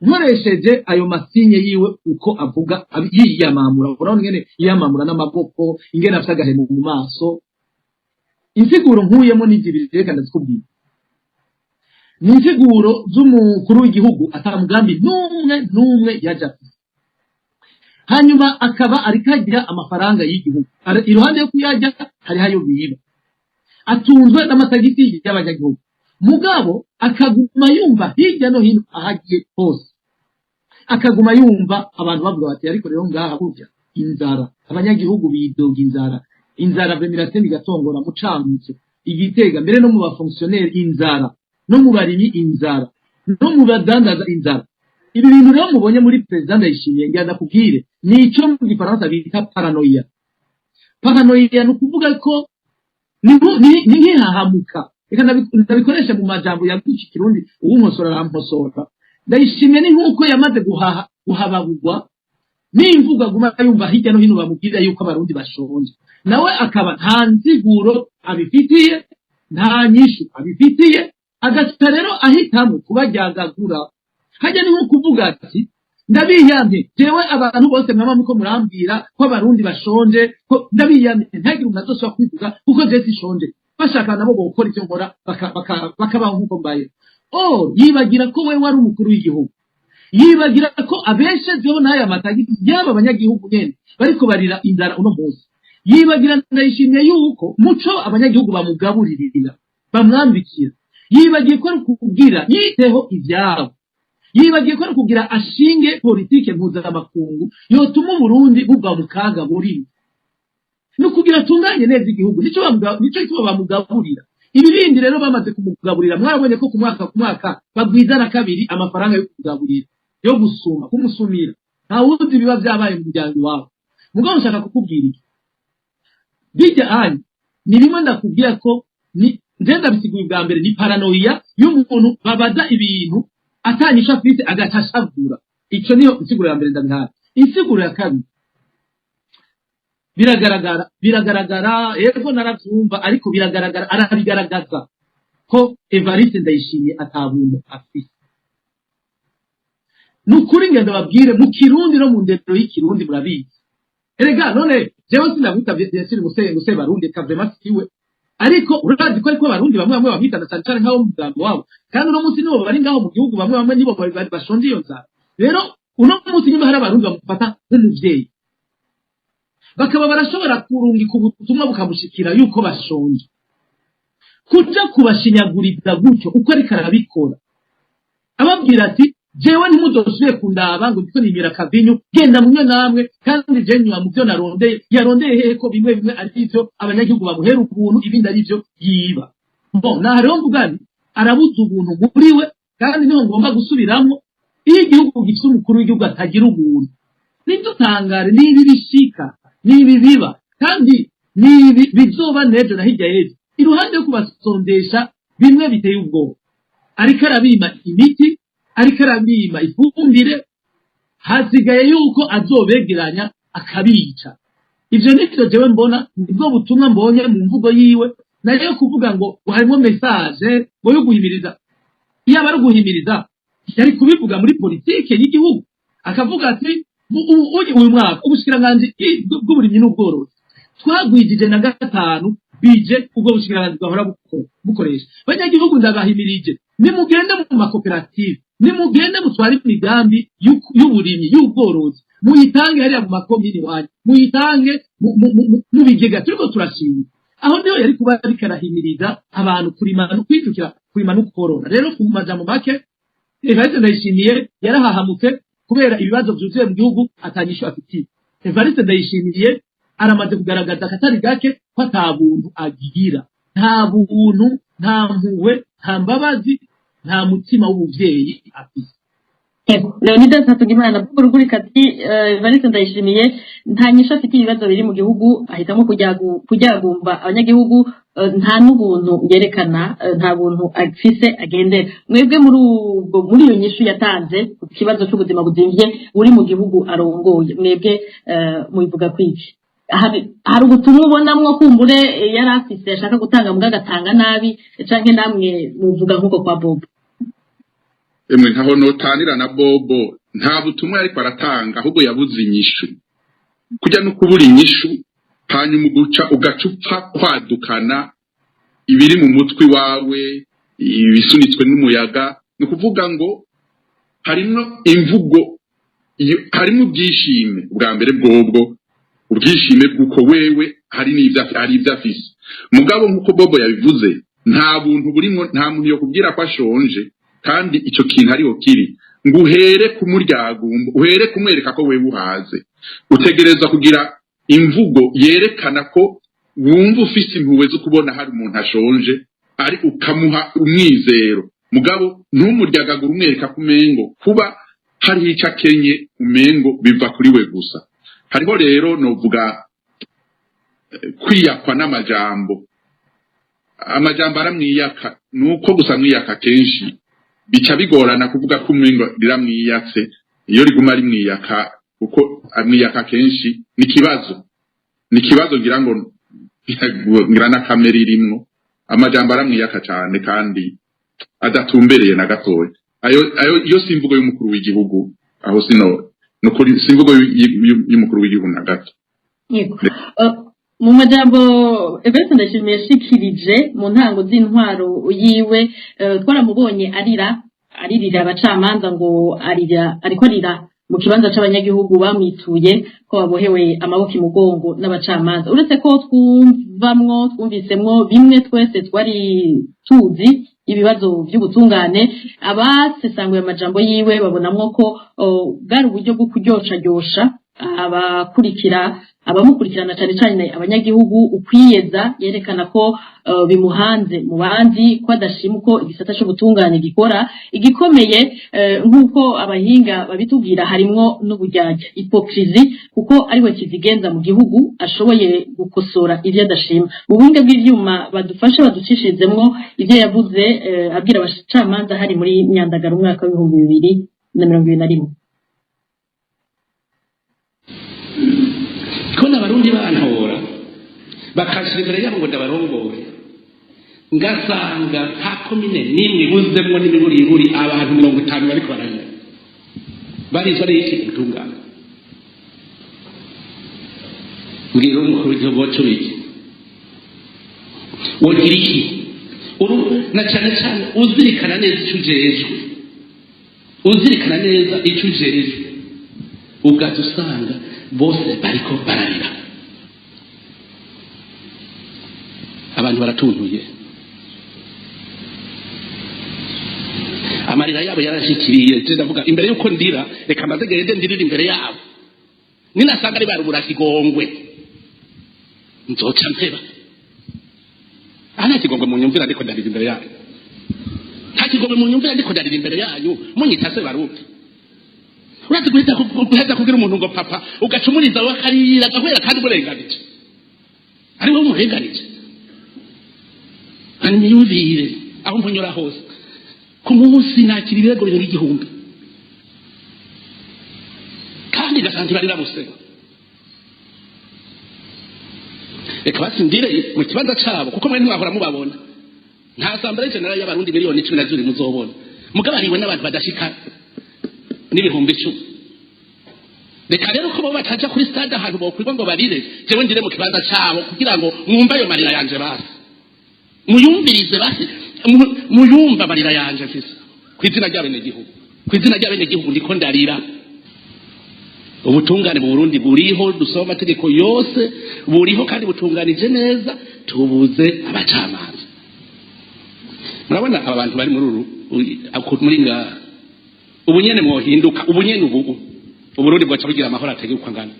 nkoresheje ayo ma signes yiwe uko avuga, yiyamamura, urabona ingene yiyamamura n'amaboko, ingene afite agahemo mu maso. Insiguro nkuyemo ni zibiri, reka ndazikubwira. Ni insiguro z'umukuru w'igihugu ata mugambi n'umwe n'umwe yaje afise, hanyuma akaba ariko agira amafaranga y'igihugu. Iruhande yo kuyarya, hariho ayo biba, atunzwe n'amatagisi y'abanyagihugu, mugabo akaguma yumva hirya no hino aho agiye hose, akaguma yumva abantu bavuga bati: "Ariko rero ngaha burya inzara, abanyagihugu bidoga inzara, inzara vemiratemi igatongora mu Cankuzo, Igitega, mbere no mu ba fonctionnaires inzara, no mu barimyi inzara, no mu badandaza inzara." Ibi bintu rero mubonye muri perezida Ndayishimiye, ngira ndakubwire, ni ico mu Gifaransa bita paranoïa. Paranoïa ni ukuvuga ko ni nk'ihahamuka. Reka ndabikoreshe mu majambo yaguca Ikirundi, uwunkosora arankosora. Ndayishimiye ni nk'uko yamaze guhaha, guhababugwa n'imvugo aguma yumva hirya no hino bamubwira yuko Abarundi bashonje, nawe akaba nta nsiguro abifitiye, nta nyishu abifitiye, agaca rero ahitamo kubaryagagura. Hajya ni nko kuvuga ati: "Ndabiyamye jewe, abantu bose mwaba muko murambwira ko Abarundi bashonje, ko ndabiyamye, ntagire umuntu azosubira kwivuga, kuko je sinshonje. Bashaka nabo bokora ivyo nkora, bakabaho nk'uko mbaye." Oh, yibagira ko we wari umukuru w'igihugu, yibagira ko abeshejeho n'aya matagisi yaba abanyagihugu nyene bariko barira inzara uno munsi. Yibagira Ndayishimiye yuko muco abanyagihugu bamugaburirira, bamwambikira. Yibagiye ko ari kugira yiteho ivyabo. Yibagiye ko ari kugira ashinge politike mpuzamakungu yotuma Uburundi buva mu kaga burimo, ni ukugira atunganye neza igihugu. Nico gituma bamugaburira. Ibi bindi rero bamaze kumugaburira, mwarabonye ko ku mwaka ku mwaka bagwiza na kabiri amafaranga yo kugaburira, yo gusuma, kumusumira. Nta wundi biba vyabaye mu muryango iwabo. Mugabo nshaka kukubwira iki: bijya anyu ni bimwe ndakubwira ko ni nje ndabisiguye. Ubwa mbere ni paranoïa y'umuntu babaza ibintu atanyisho afise, agaca ashavura. Ico niyo insiguro ya mbere ndabihaye. Insiguro ya kabiri, biragaragara, biragaragara, yego naravyumva, ariko biragaragara, arabigaragaza ko Evariste Ndayishimiye atabuntu afise. Ni ukuri, ngenda babwire mu Kirundi no mu ndero y'Ikirundi, murabizi erega. None jewe sinamwita bien sûr muse Barundi, eka vraiment siwe, ariko urazi ko ariko Abarundi bamwe bamwe bamwitana, cyane cyane nk'abo mu mugambo wabo, kandi uno munsi nibo bari ngaho mu gihugu, bamwe bamwe nibo bashonje iyo nzara. Rero uno munsi niba hari Abarundi bamufata nk'umuvyeyi, bakaba barashobora kurungika ubutumwa bukamushikira yuko bashonje, kuja kubashinyaguriza gutyo uko ariko arabikora, ababwira ati: "Jewe ntimuzosubire kundaba ngo ndiko nimira akavinyu, genda munywe namwe, kandi je nywa mu byo narondeye." Yarondeye hehe, ko bimwe bimwe ari ivyo abanyagihugu bamuhera ubuntu, ibindi ari ivyo yiba? Bon, naha rero mvuga nti arabuze ubuntu muri we, kandi niho ngomba gusubiramwo: iyo igihugu gifite umukuru w'igihugu atagira ubuntu, ntidutangare nibi bishika, nibi biba, kandi nibi bizoba n'ejo na hirya y'ejo. Iruhande yo kubasondesha bimwe biteye ubwoba, ariko arabima imiti, ariko arabima ifumbire, hasigaye yuko azobegeranya akabica. Ivyo nivyo jewe mbona, nibwo butumwa mbonye mu mvugo yiwe. Nayo kuvuga ngo harimo message ngo yo guhimiriza, iyo aba ari uguhimiriza yari kubivuga muri politike y'igihugu, akavuga ati: "Uyu mwaka ubushikiranganji bw'uburimyi n'ubworozi twagwijije na gatanu bije ubwo bushikiranganji bwahora bukoresha. Banyagihugu, ndabahimirije, nimugende mu makoperative, nimugende mutware imigambi y'uburimyi, y'ubworozi, muyitange hariya mu makomini wanyu, muyitange mu bigega turiko turashinga." Aho niho yari kuba ariko arahimiriza abantu kurima no kwijukira kurima no korora. Rero ku majambo make, Evariste Ndayishimiye yarahahamutse kubera ibibazo vyuzuye mu gihugu atanyishu afitiye. Evariste Ndayishimiye aramaze kugaragaza akatari gake ko ata buntu agira, nta buntu, nta mpuhwe, nta mbabazi, nta mutima w'umuvyeyi afise. Yego, Leonidas Hatungimana Rugurika ati Evariste Ndayishimiye nta nyishu afite ibibazo biri mu gihugu, ahitamo kuryagumba abanyagihugu, nta n'ubuntu yerekana, nta buntu afise agendera. Mwebwe muri ubwo, muri iyo nyishu yatanze ku kibazo c'ubuzima buzimvye buri mu gihugu arongoye, mwebwe mubivuga kwiki? Hari ubutumwa ubonamwo kumbure yari afise ashaka gutanga mbwa agatanga nabi, canke namwe muvuga nk'uko kwa Bobo? Emwe, ntaho notanira na Bobo. Nta butumwa ariko aratanga, ahubwo yabuze inyishu. Kujya no kubura inyishu, hanyuma uguca ugaca upfa kwadukana ibiri mu mutwe wawe, ibisunitswe n'umuyaga. Ni ukuvuga ngo harimwo imvugo, harimwo ubwishime bwa mbere bwobwo, ubwishime bw'uko wewe hari n'ibyo, hari ibyo afise. Mugabo nk'uko Bobo yabivuze, nta buntu burimwo. Nta muntu yo kubwira ko ashonje kandi ico kintu ariho kiri, ngo uhere kumuryagumba, uhere kumwereka ko wewe uhaze. Utegereza kugira imvugo yerekana ko wumva ufise impuhwe zo kubona hari umuntu ashonje, ari ukamuha umwizero. Mugabo ntumuryagagure umwereka ko umengo kuba hariho ico akenye, umengo biva kuri we gusa. Hariho rero novuga kwiyakwa n'amajambo. Amajambo aramwiyaka, nuko gusa mwiyaka kenshi bica bigorana kuvuga ko umengo riramwiyatse. Iyo riguma rimwiyaka, kuko amwiyaka kenshi, ni ikibazo, ni ikibazo. Ngira ngo ngira na kamera irimwo amajambo aramwiyaka cyane kandi adatumbereye na gatoya. Ayo iyo si imvugo y'umukuru w'igihugu. Aho sino nukuri, si imvugo y'umukuru w'igihugu na gato. Yego. Mu majambo Evariste Ndayishimiye yashikirije mu ntango z'intwaro yiwe, twaramubonye arira, aririra abacamanza, ngo arira ariko arira mu kibanza c'abanyagihugu bamwituye ko babohewe amaboko imugongo n'abacamanza. Uretse ko twumvamwo, twumvisemwo bimwe twese twari tuzi, ibibazo by'ubutungane, abasesanguye amajambo yiwe babonamwo ko bwari uburyo bwo kuryoshajyosha abakurikira, abamukurikirana, cane cane abanyagihugu, ukwiyeza yerekana ko bimuhanze mu bandi, ko adashima uko igisata c'ubutungane gikora. Igikomeye, nk'uko abahinga babitubwira, harimwo n'uburyarya, hypocrisie, kuko ariwe kizigenza mu gihugu ashoboye gukosora ivyo adashima. Mu buhinga bw'ivyuma badufashe baducishirizemwo ivyo yavuze, abwira abacamanza, hari muri Myandagaro umwaka w'2021. Kubona Abarundi bantora bakashira imbere yabo ngo ndabarongore, ngasanga nta komine n'imwe ibuzemwo n'imiburiburi abantu 50 bariko bararira, barizwa n'iki? Ubutungane. Mbwira umukuru w'igihugu wacu, iki wogira iki? Na cane cane uzirikana neza ico ujejwe, uzirikana neza ico ujejwe, ugaza usanga bose bariko bararira, abantu baratuntuye, amarira yabo yarashikiriye. Je ndavuga imbere yuko ndira, reka maze gende ndirira imbere yabo, ninasanga ari barubura kigongwe nzoca mpeba. Aha nta kigongwe munyumvira ndiko ndarira imbere yanyu, nta kigongwe munyumvira ndiko ndarira imbere yanyu munyita se Barundi. Urazi guhita guheza kubwira umuntu ngo papa, ugaca umuriza we akarira agahwera, kandi umurenganije, ari wowe umurenganije. Hanyuma imyumvire aho mpunyura hose ku munsi nakira ibirego birenga 1000, kandi ngasanga ntibarira busema. Reka basindire mu kibanza cabo, kuko mwe ntimwahora mubabona. Nta assemblée générale y'Abarundi miliyoni 12 muzobona mugabo hariwe n'abantu badashika n'10,000. Reka rero ko bo bataja kuri stade ahantu bokwirwa ngo barire, jewe ndire mu kibanza cabo kugira ngo mwumve ayo marira yanje, basi muyumvirize, basi muyumve amarira yanje mfise kw'izina ry'abenegihugu. Kw'izina ry'abenegihugu ndiko ndarira. Ubutungane mu Burundi buriho, dusoma amategeko yose, buriho kandi butunganije neza. Tubuze abacamanza. Murabona aba bantu bari muri uru muri ngaha, ubu nyene mwohinduka, ubu nyene ubu Uburundi bwaca bugira amahoro atagira uko angana.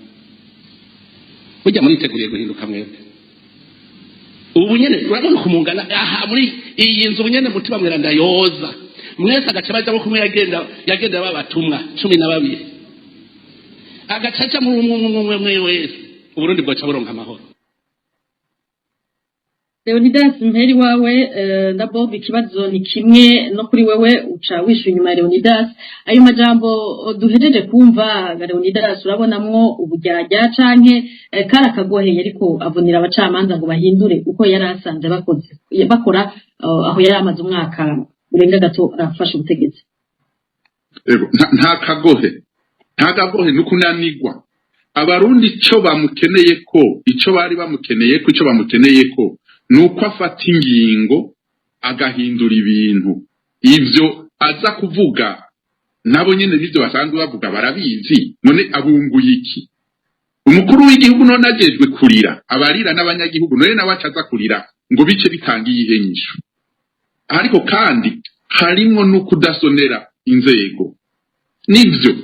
Burya muriteguriye guhinduka mwebwe? Ubu nyene urabona uko mungana aha muri iyi nzu, ubu nyene Mutima Mweranda yoza Mwese agaca bajamo kumwe, yagenda babatumwa 12, agaca aja muri umwe umwe umwe umwe wese, Uburundi bwoca buronka amahoro. Leonidas, mperi wawe na Bob, ikibazo ni kimwe no kuri wewe, uca wisha inyuma ya Leonidas. Ayo majambo duhejeje kumva ga Leonidas, urabonamwo uburyarya canke kari akagoheye ariko avunira abacamanza ngo bahindure uko yari asanze bakoze bakora, aho yari amaze umwaka urenga gato afashe ubutegetsi? Ego, nta kagohe, nta kagohe, nukunanigwa. Abarundi ico bamukeneye ko, ico bari bamukeneye ko, ico bamukeneye ko nuko afata ingingo agahindura ibintu. Ivyo aza kuvuga nabo nyene nivyo basanzwe bavuga, barabizi. None abunguye iki umukuru w'igihugu? None ajejwe kurira abarira n'abanyagihugu, none nawe acaza kurira ngo bice bitanga iyihe nyishu? Ariko kandi harimwo no kudasonera inzego. Nivyo,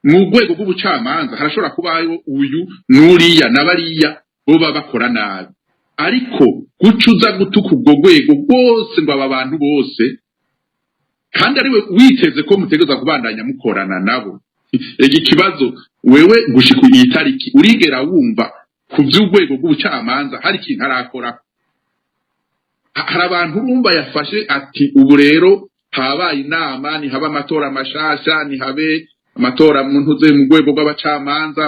mu rwego rw'ubucamanza harashobora kubayo uyu n'uriya na bariya boba bakora nabi, ariko guca uza gutuka urwo rwego rwose ngo aba bantu bose, kandi ariwe witeze ko mutegereza kubandanya mukorana nabo. Ega ikibazo, wewe gushika iyi tariki urigera wumva ku by'urwego rw'ubucamanza hari ikintu arakora? Hari abantu urumva yafashe ati ubu rero habaye inama, ntihabe amatora mashasha, ntihabe amatora mu ntuze mu rwego rw'abacamanza?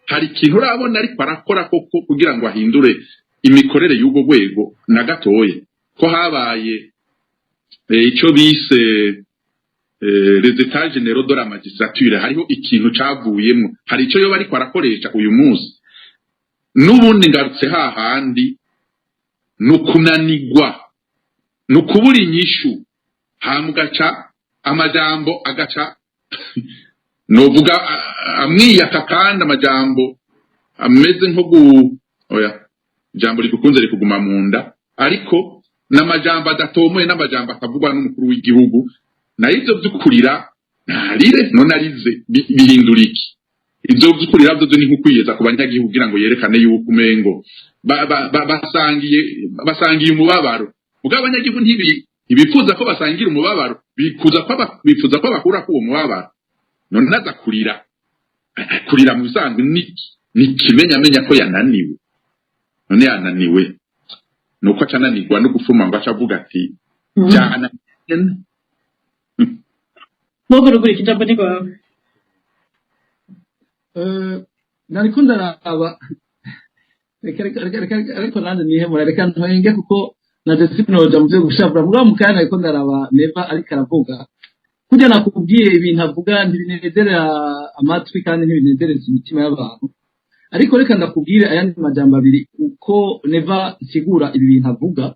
Hari ikintu urabona ariko arakora koko kugira ngo ahindure imikorere y'urwo rwego? Na gatoya. Ko habaye ico bise les états généraux de la magistrature, hariho ikintu cavuyemwo? Hari ico yoba ariko arakoresha uyu munsi? N'ubundi ngarutse hahandi, ni ukunanigwa, ni ukubura inyishu, hama ugaca amajambo agaca novuga amwiyaka, kandi amajambo ameze nko gu oya, ijambo rigukunze rikuguma mu nda, ariko n'amajambo adatomoye, n'amajambo atavugwa n'umukuru w'igihugu. Nayo ivyo vy'ukurira, ntarire. None arize bihindura iki? Ivyo vy'ukurira vyo ni nko ku banyagihugu kugira ngo yerekane yuko umengo basangiye umubabaro. Mugabo abanyagihugu ntibifuza ko basangira umubabaro, bifuza ko bakura ko uwo mubabaro. None naza kurira, kurira mu bisanzwe ni kimenyamenya ko yananiwe. None yananiwe, nuko acananirwa no gufuma ngo aca avuga ati byananiye. Bob Rugurika, ijambo ni rwawe. Nariko ndaraba, reka reka reka reka reka, ariko nanjye nihemura, reka ntwenge kuko naje sinoja mu vyo gushavura. Mugabo mu kanya nariko ndaraba Neva ariko aravuga kurya, nakubwiye, ibintu avuga ntibinezerera amatwi kandi ntibinezereza imitima y'abantu. Ariko reka ndakubwire ayandi majambo abiri uko Neva nsigura ibi bintu avuga.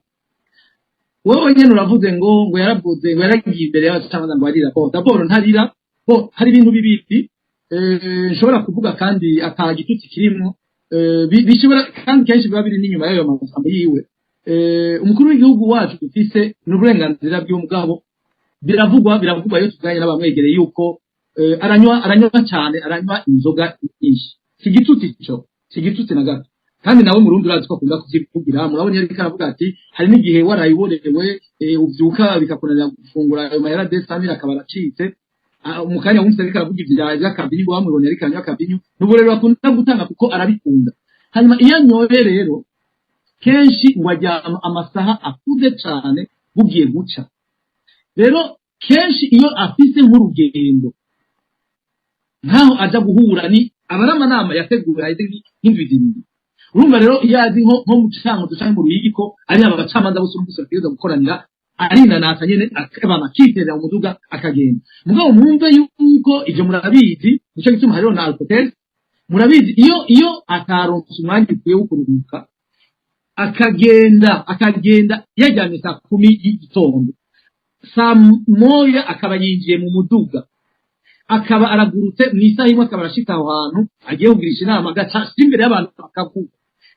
Wowe nyene uravuze ngo yaravuze ngo yaragiye imbere y'abacamanza ngo arira. Bon, d'abord ntarira. Bon, hari ibintu bibiri nshobora kuvuga kandi ata gitutsi kirimwo, bishobora kandi kenshi biba biri n'inyuma y'ayo magambo yiwe. Umukuru w'igihugu wacu dufise n'uburenganzira bw'umugabo, biravugwa iyo tuvuganye n'abamwegereye yuko aranywa cyane, aranywa inzoga nyinshi. Si igitutsi ico, si igitutsi na gato. Kandi nawe Murundi urazi ko akunda kuvyivugira. Murabona iyo ariko aravuga ati hari n'igihe warayiborewe, uvyuka bikakunanira gufungura, ayo mahera 200 000 akaba aracitse. Mu kanya wumvise ariko aravuga ivya vy'akavinyu, wamubonye ariko aranywa akavinyu. Ni uburero akunda gutanga kuko arabikunda. Hanyuma iyo anyoye rero kenshi ngo aryama amasaha akuze cane bugiye guca. Rero kenshi iyo afise nk'urugendo, nkaho aja guhura, ni aba ari amanama yateguwe haheze nk'indwi 2. Urumva rero iyo azi nko mu Cankuzo canke mu Ruyigi ko ari aba bacamanza bose urumvise bategerezwa gukoranira, arinanasa nyene akabana akiterera mu muduga akagenda. Mugabo mwumve yuko ivyo murabizi, nico gituma hariho na alcotest. Murabizi, iyo ataronse umwanya ukwiye wo kuruhuka, akagenda yaryamye saa 10 y'igitondo, saa 1 akaba yinjiye mu muduga, akaba aragurutse mu isaha 1 akaba arashika aho hantu agiye kugirisha inama, agaca imbere y'abantu akavuga,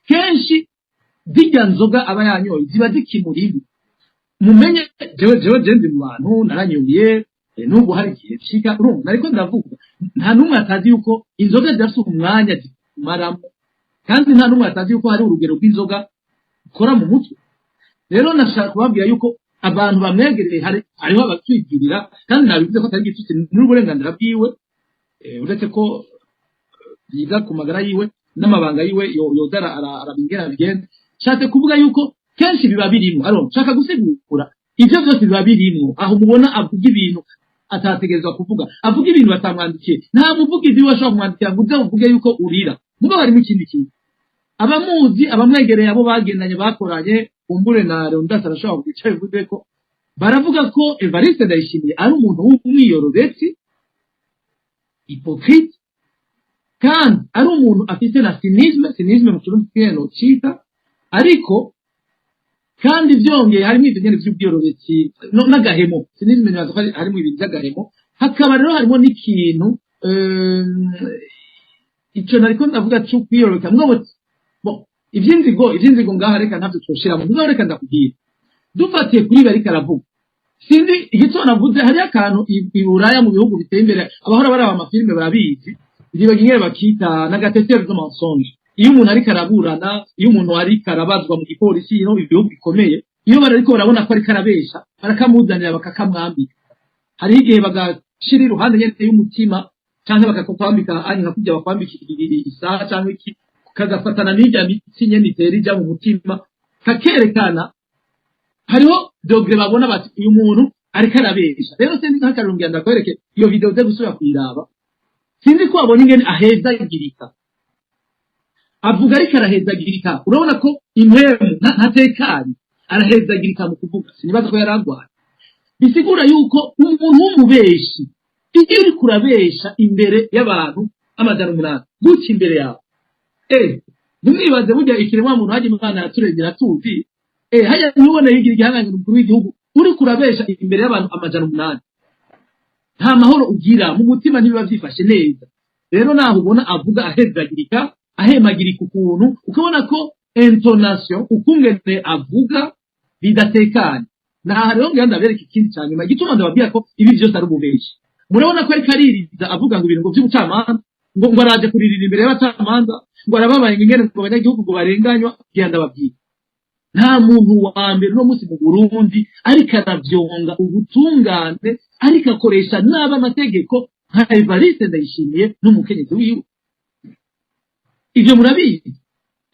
kenshi zirya nzoga aba yanyoye ziba zikimurimo. Mumenye jewe ndi mu bantu naranyoye, n'ubu hari igihe nshika. Urumva nariko ndavuga, nta n'umwe atazi yuko inzoga zirafise umwanya zikumaramo, kandi nta n'umwe atazi yuko hari urugero rw'inzoga ukora mu mutwe. Rero nashaka kubabwira yuko Abantu bamwegereye, hariho abatwigirira, kandi nabivuze ko atari igitutsi, n'uburenganzira bwiwe, uretse ko yiga ku magara yiwe n'amabanga yiwe, yoza arabingera bigenda. Nshatse kuvuga yuko kenshi biba birimo. Aro nshaka gusigura, ivyo byose biba birimo. Aho mubona avuga ibintu atategerezwa kuvuga, avuga ibintu batamwandikiye, nta muvugizi we ashobora kumwandikira ngo uze uvuge yuko urira. Mugabo harimo ikindi kintu: abamuzi, abamwegereye, abo bagendanye, bakoranye, kumbure na Leonidas arashobora kugira icyo bivuze ko, baravuga ko Evariste Ndayishimiye ari umuntu w'umwiyorobetsi, hypocrite, kandi ari umuntu afite na cynisme. Cynisme mu Kirundi kino cita, ariko kandi byongeye harimo ibyo nyene vy'ubwiyorobetsi n'agahemo. Cynisme nibaza ko harimo ibintu by'agahemo. Hakaba rero harimo n'ikintu, ico nariko ndavuga c'ukwiyorobeka. Mugabo bon, ivy'inzigo ngaha reka ntavyo twoshiramo. Mugabo reka ndakubwira, dufatiye kuri ibi ariko aravuga, sinzi igituma navuze hariyo akantu i Buraya, mu bihugu biteye imbere, abahora baraba amafilime barabizi, ndibaga ingene bakita n'aga détecteur de mensonge. Iyo umuntu ariko araburana, iyo umuntu ariko arabazwa mu gipolisi, ino ibihugu bikomeye, iyo bariko barabona ko ariko arabesha, barakamuzanira bakakamwambika. Hariho igihe bagashira iruhande nyene y'umutima, canke bakakwambika anya nka kurya bakwambika isaha canke iki, kagafatana n'irya mitsi nyene itera ija mu mutima, kakerekana hariho degré babona bati uyu muntu ariko arabesha. Rero sinzi, nk'akarorero ngira ndakwereke iyo video uze gusubira kuyiraba. Sinzi ko wabonye ingene ahezagirika, avuga ariko arahezagirika. Urabona ko impwemu ntatekanye, arahezagirika mu kuvuga. Sinibaza ko yari arwaye. Bisigura yuko umuntu w'umubeshi, iyo uriko urabesha imbere y'abantu 800 gutya imbere yawe, ntimwibaze burya ikiremwa muntu hajya Imana yaturengera tuzi, hajya ntubone yigira igihangange umukuru w'igihugu. Uriko urabesha imbere y'abantu 800, nta mahoro ugira mu mutima, ntibiba byifashe neza. Rero naho ubona avuga ahezagirika, ahemagirika ukuntu, ukabona ko intonation, ukungene avuga bidatekanye. Naha rero ngira ndabereka ikindi cya nyuma igituma ndababwira ko ibi byose ari ububeshi. Murabona ko ariko aririza, avuga ngo ibintu ngo by'ubucamanza, ngo araje kuririra imbere y'abacamanza, ngo arababaye, ngo ingene ngo abanyagihugu ngo barenganywa. Ngira ndababwira, nta muntu wa mbere uno munsi mu Burundi ariko aravyonga ubutungane, ariko akoresha nabi amategeko nka Evariste Ndayishimiye n'umukenyezi wiwe. Ivyo murabizi.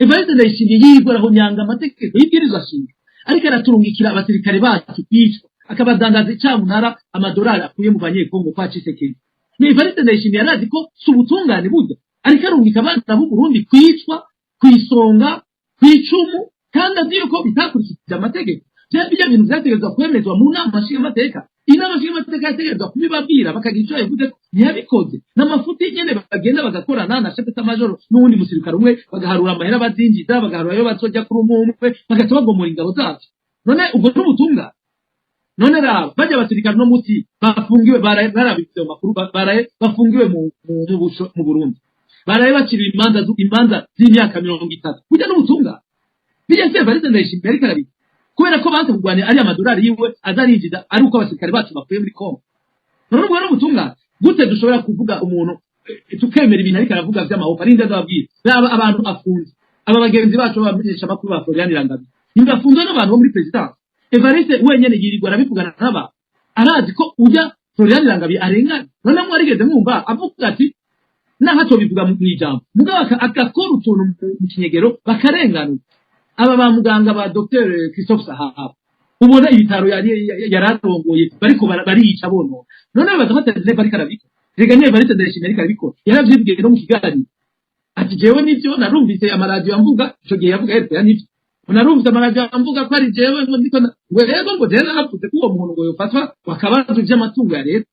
Evariste Ndayishimiye yigwa arahonyanga amategeko y'ibwirizwa shingiro, ariko araturungikira abasirikare bacu kwicwa, akabadandaza icamunara amadolari akuye mu Banyekongo kwa Tshisekedi. Ni Evariste Ndayishimiye arazi ko si ubutungane burya, ariko arungika abana b'u Burundi kwicwa kw'isonga, kw'icumu, kandi azi yuko bitakurikije amategeko. Bijya bintu vyategerezwa kwemezwa mu nama nshingamateka. Inama nshingamateka yategerezwa kubibabwira, bakagira ico yavuze. Ntiyabikoze, n'amafuti nyene. Bagenda bagakorana na chef d'état-major n'uwundi musirikare umwe, bagaharura amahera bazinjiza, bagaharura ayo bazojya kuri umwe umwe, bagaca bagomora ingabo zacu. None ubwo n'ubutungane? None raba bajya abasirikare no musi bafungiwe, barabitse mu makuru, baraye bafungiwe mu Burundi, baraye baciriwe imanza z'imyaka 30. Burya n'ubutungane? Bijya se Evariste Ndayishimiye ariko arabika kubera ko banze kurwanya ariya madolari yiwe azarinjiza ari uko abasirikare bacu bakuye muri Kongo. None ubwo n'ubutungane? Gute dushobora kuvuga umuntu, tukemera ibintu ariko aravuga vy'amahoko? Arinde azababwira, raba abantu afunze, aba bagenzi bacu b'abamenyesha makuru ba Florian Irangabiye, ntibafunzwe n'abantu bo muri présidence? Evariste wenyene yirirwa arabivugana n'abantu, arazi ko ujya Florian Irangabiye arengana. None mwarigeze mwumva avuga ati naho atobivuga mw'ijambo, mugabo agakora utuntu mu kinyegero bakarenganura aba ba muganga ba Dr Christophe Sahabo, ubona ibitaro yari yararongoye bariko barica bonona. None baza ko atari ariko arabikora? Rega niyo Evariste Ndayishimiye ariko arabikora, yaravyibwiye no mu kiganiro ati jewe nivyo narumvise amaradiyo amvuga. Ico gihe yavuga RPA. Nivyo narumvise amaradiyo amvuga ko ari jewe ngo ndiko ngo rego, ngo jewe naravuze ko uwo muntu ngo yofatwa bakabazwa ivy'amatungo ya leta.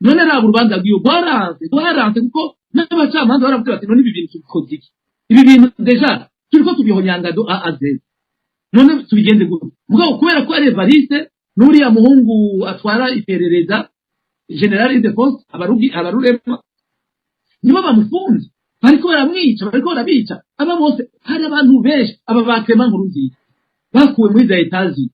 None raba urubanza rwiwe rwaranze, rwaranze kuko n'abacamanza baravuze bati none ibi bintu tubikoze iki? Ibi bintu déjà turiko tubihonyanga de A à Z, none tubigenze gute? Mugabo kubera ko ari Evariste n'uriya muhungu atwara iperereza, Général Ildefonse Abarugi Abarurema, nibo bamufunze, bariko baramwica, bariko barabica aba bose. Hari abantu benshi, aba ba Clement Nkurunziza bakuwe muri za Etazi,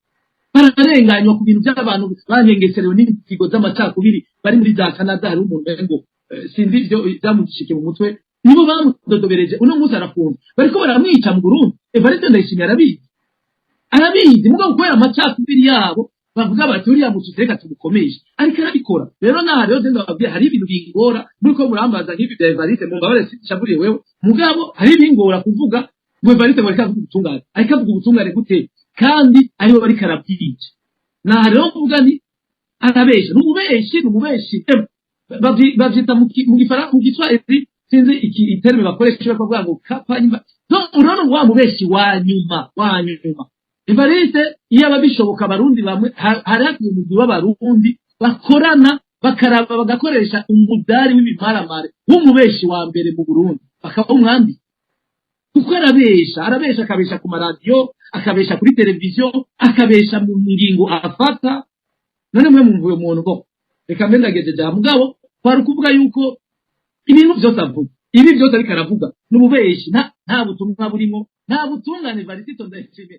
bararenganywa ku bintu by'abantu banyengeserewe n'inzigo z'amacakubiri bari muri za Canada. Hari umuntu ngo sinzi ivyo byamushike mu mutwe, nibo bamudodobereje. Uno munsi arafunze, bariko baramwica mu Burundi. Evariste Ndayishimiye arabizi, arabizi, mugabo kubera amacakubiri yabo. Bavuga bati: "Uriya mututsi, reka tumukomeshe," ariko arabikora. Rero naha rero genda babwira, hari ibintu bingora muriko murambaza nk'ibi bya Evariste. Mumbabare, sishavuriye wewe, mugabo hari ibingora kuvuga ngo Evariste ngo ariko avuga ubutungane. Ariko avuga ubutungane gute kandi ariwe bariko arabwica? Naha rero mvuga ni arabesha, ni umubeshi, ni umubeshi. Bavyita mu Giswahili, sinzi iki i terme bakoresha, bavuga ngo kapa nyuma. Donc urabona wa mubeshi wa nyuma, wa nyuma Evariste. Iyo aba bishoboka, Abarundi bamwe hari hakwiye umugwi w'Abarundi bakorana, bakaraba, bagakoresha umudari w'ibimaramare w'umubeshi wa mbere mu Burundi, bakaba umwambi, kuko arabesha, arabesha, akabesha ku maradiyo, akabesha kuri televiziyo, akabesha mu ngingo afata. None mwe mwumva uyo muntu ngo reka mbe ndagejeje aha. Mugabo kwari ukuvuga yuko ibintu byose avuga, ibi byose ariko aravuga ni ububeshi, nta butumwa burimo, nta butungane. Varisito Ndayishimiye.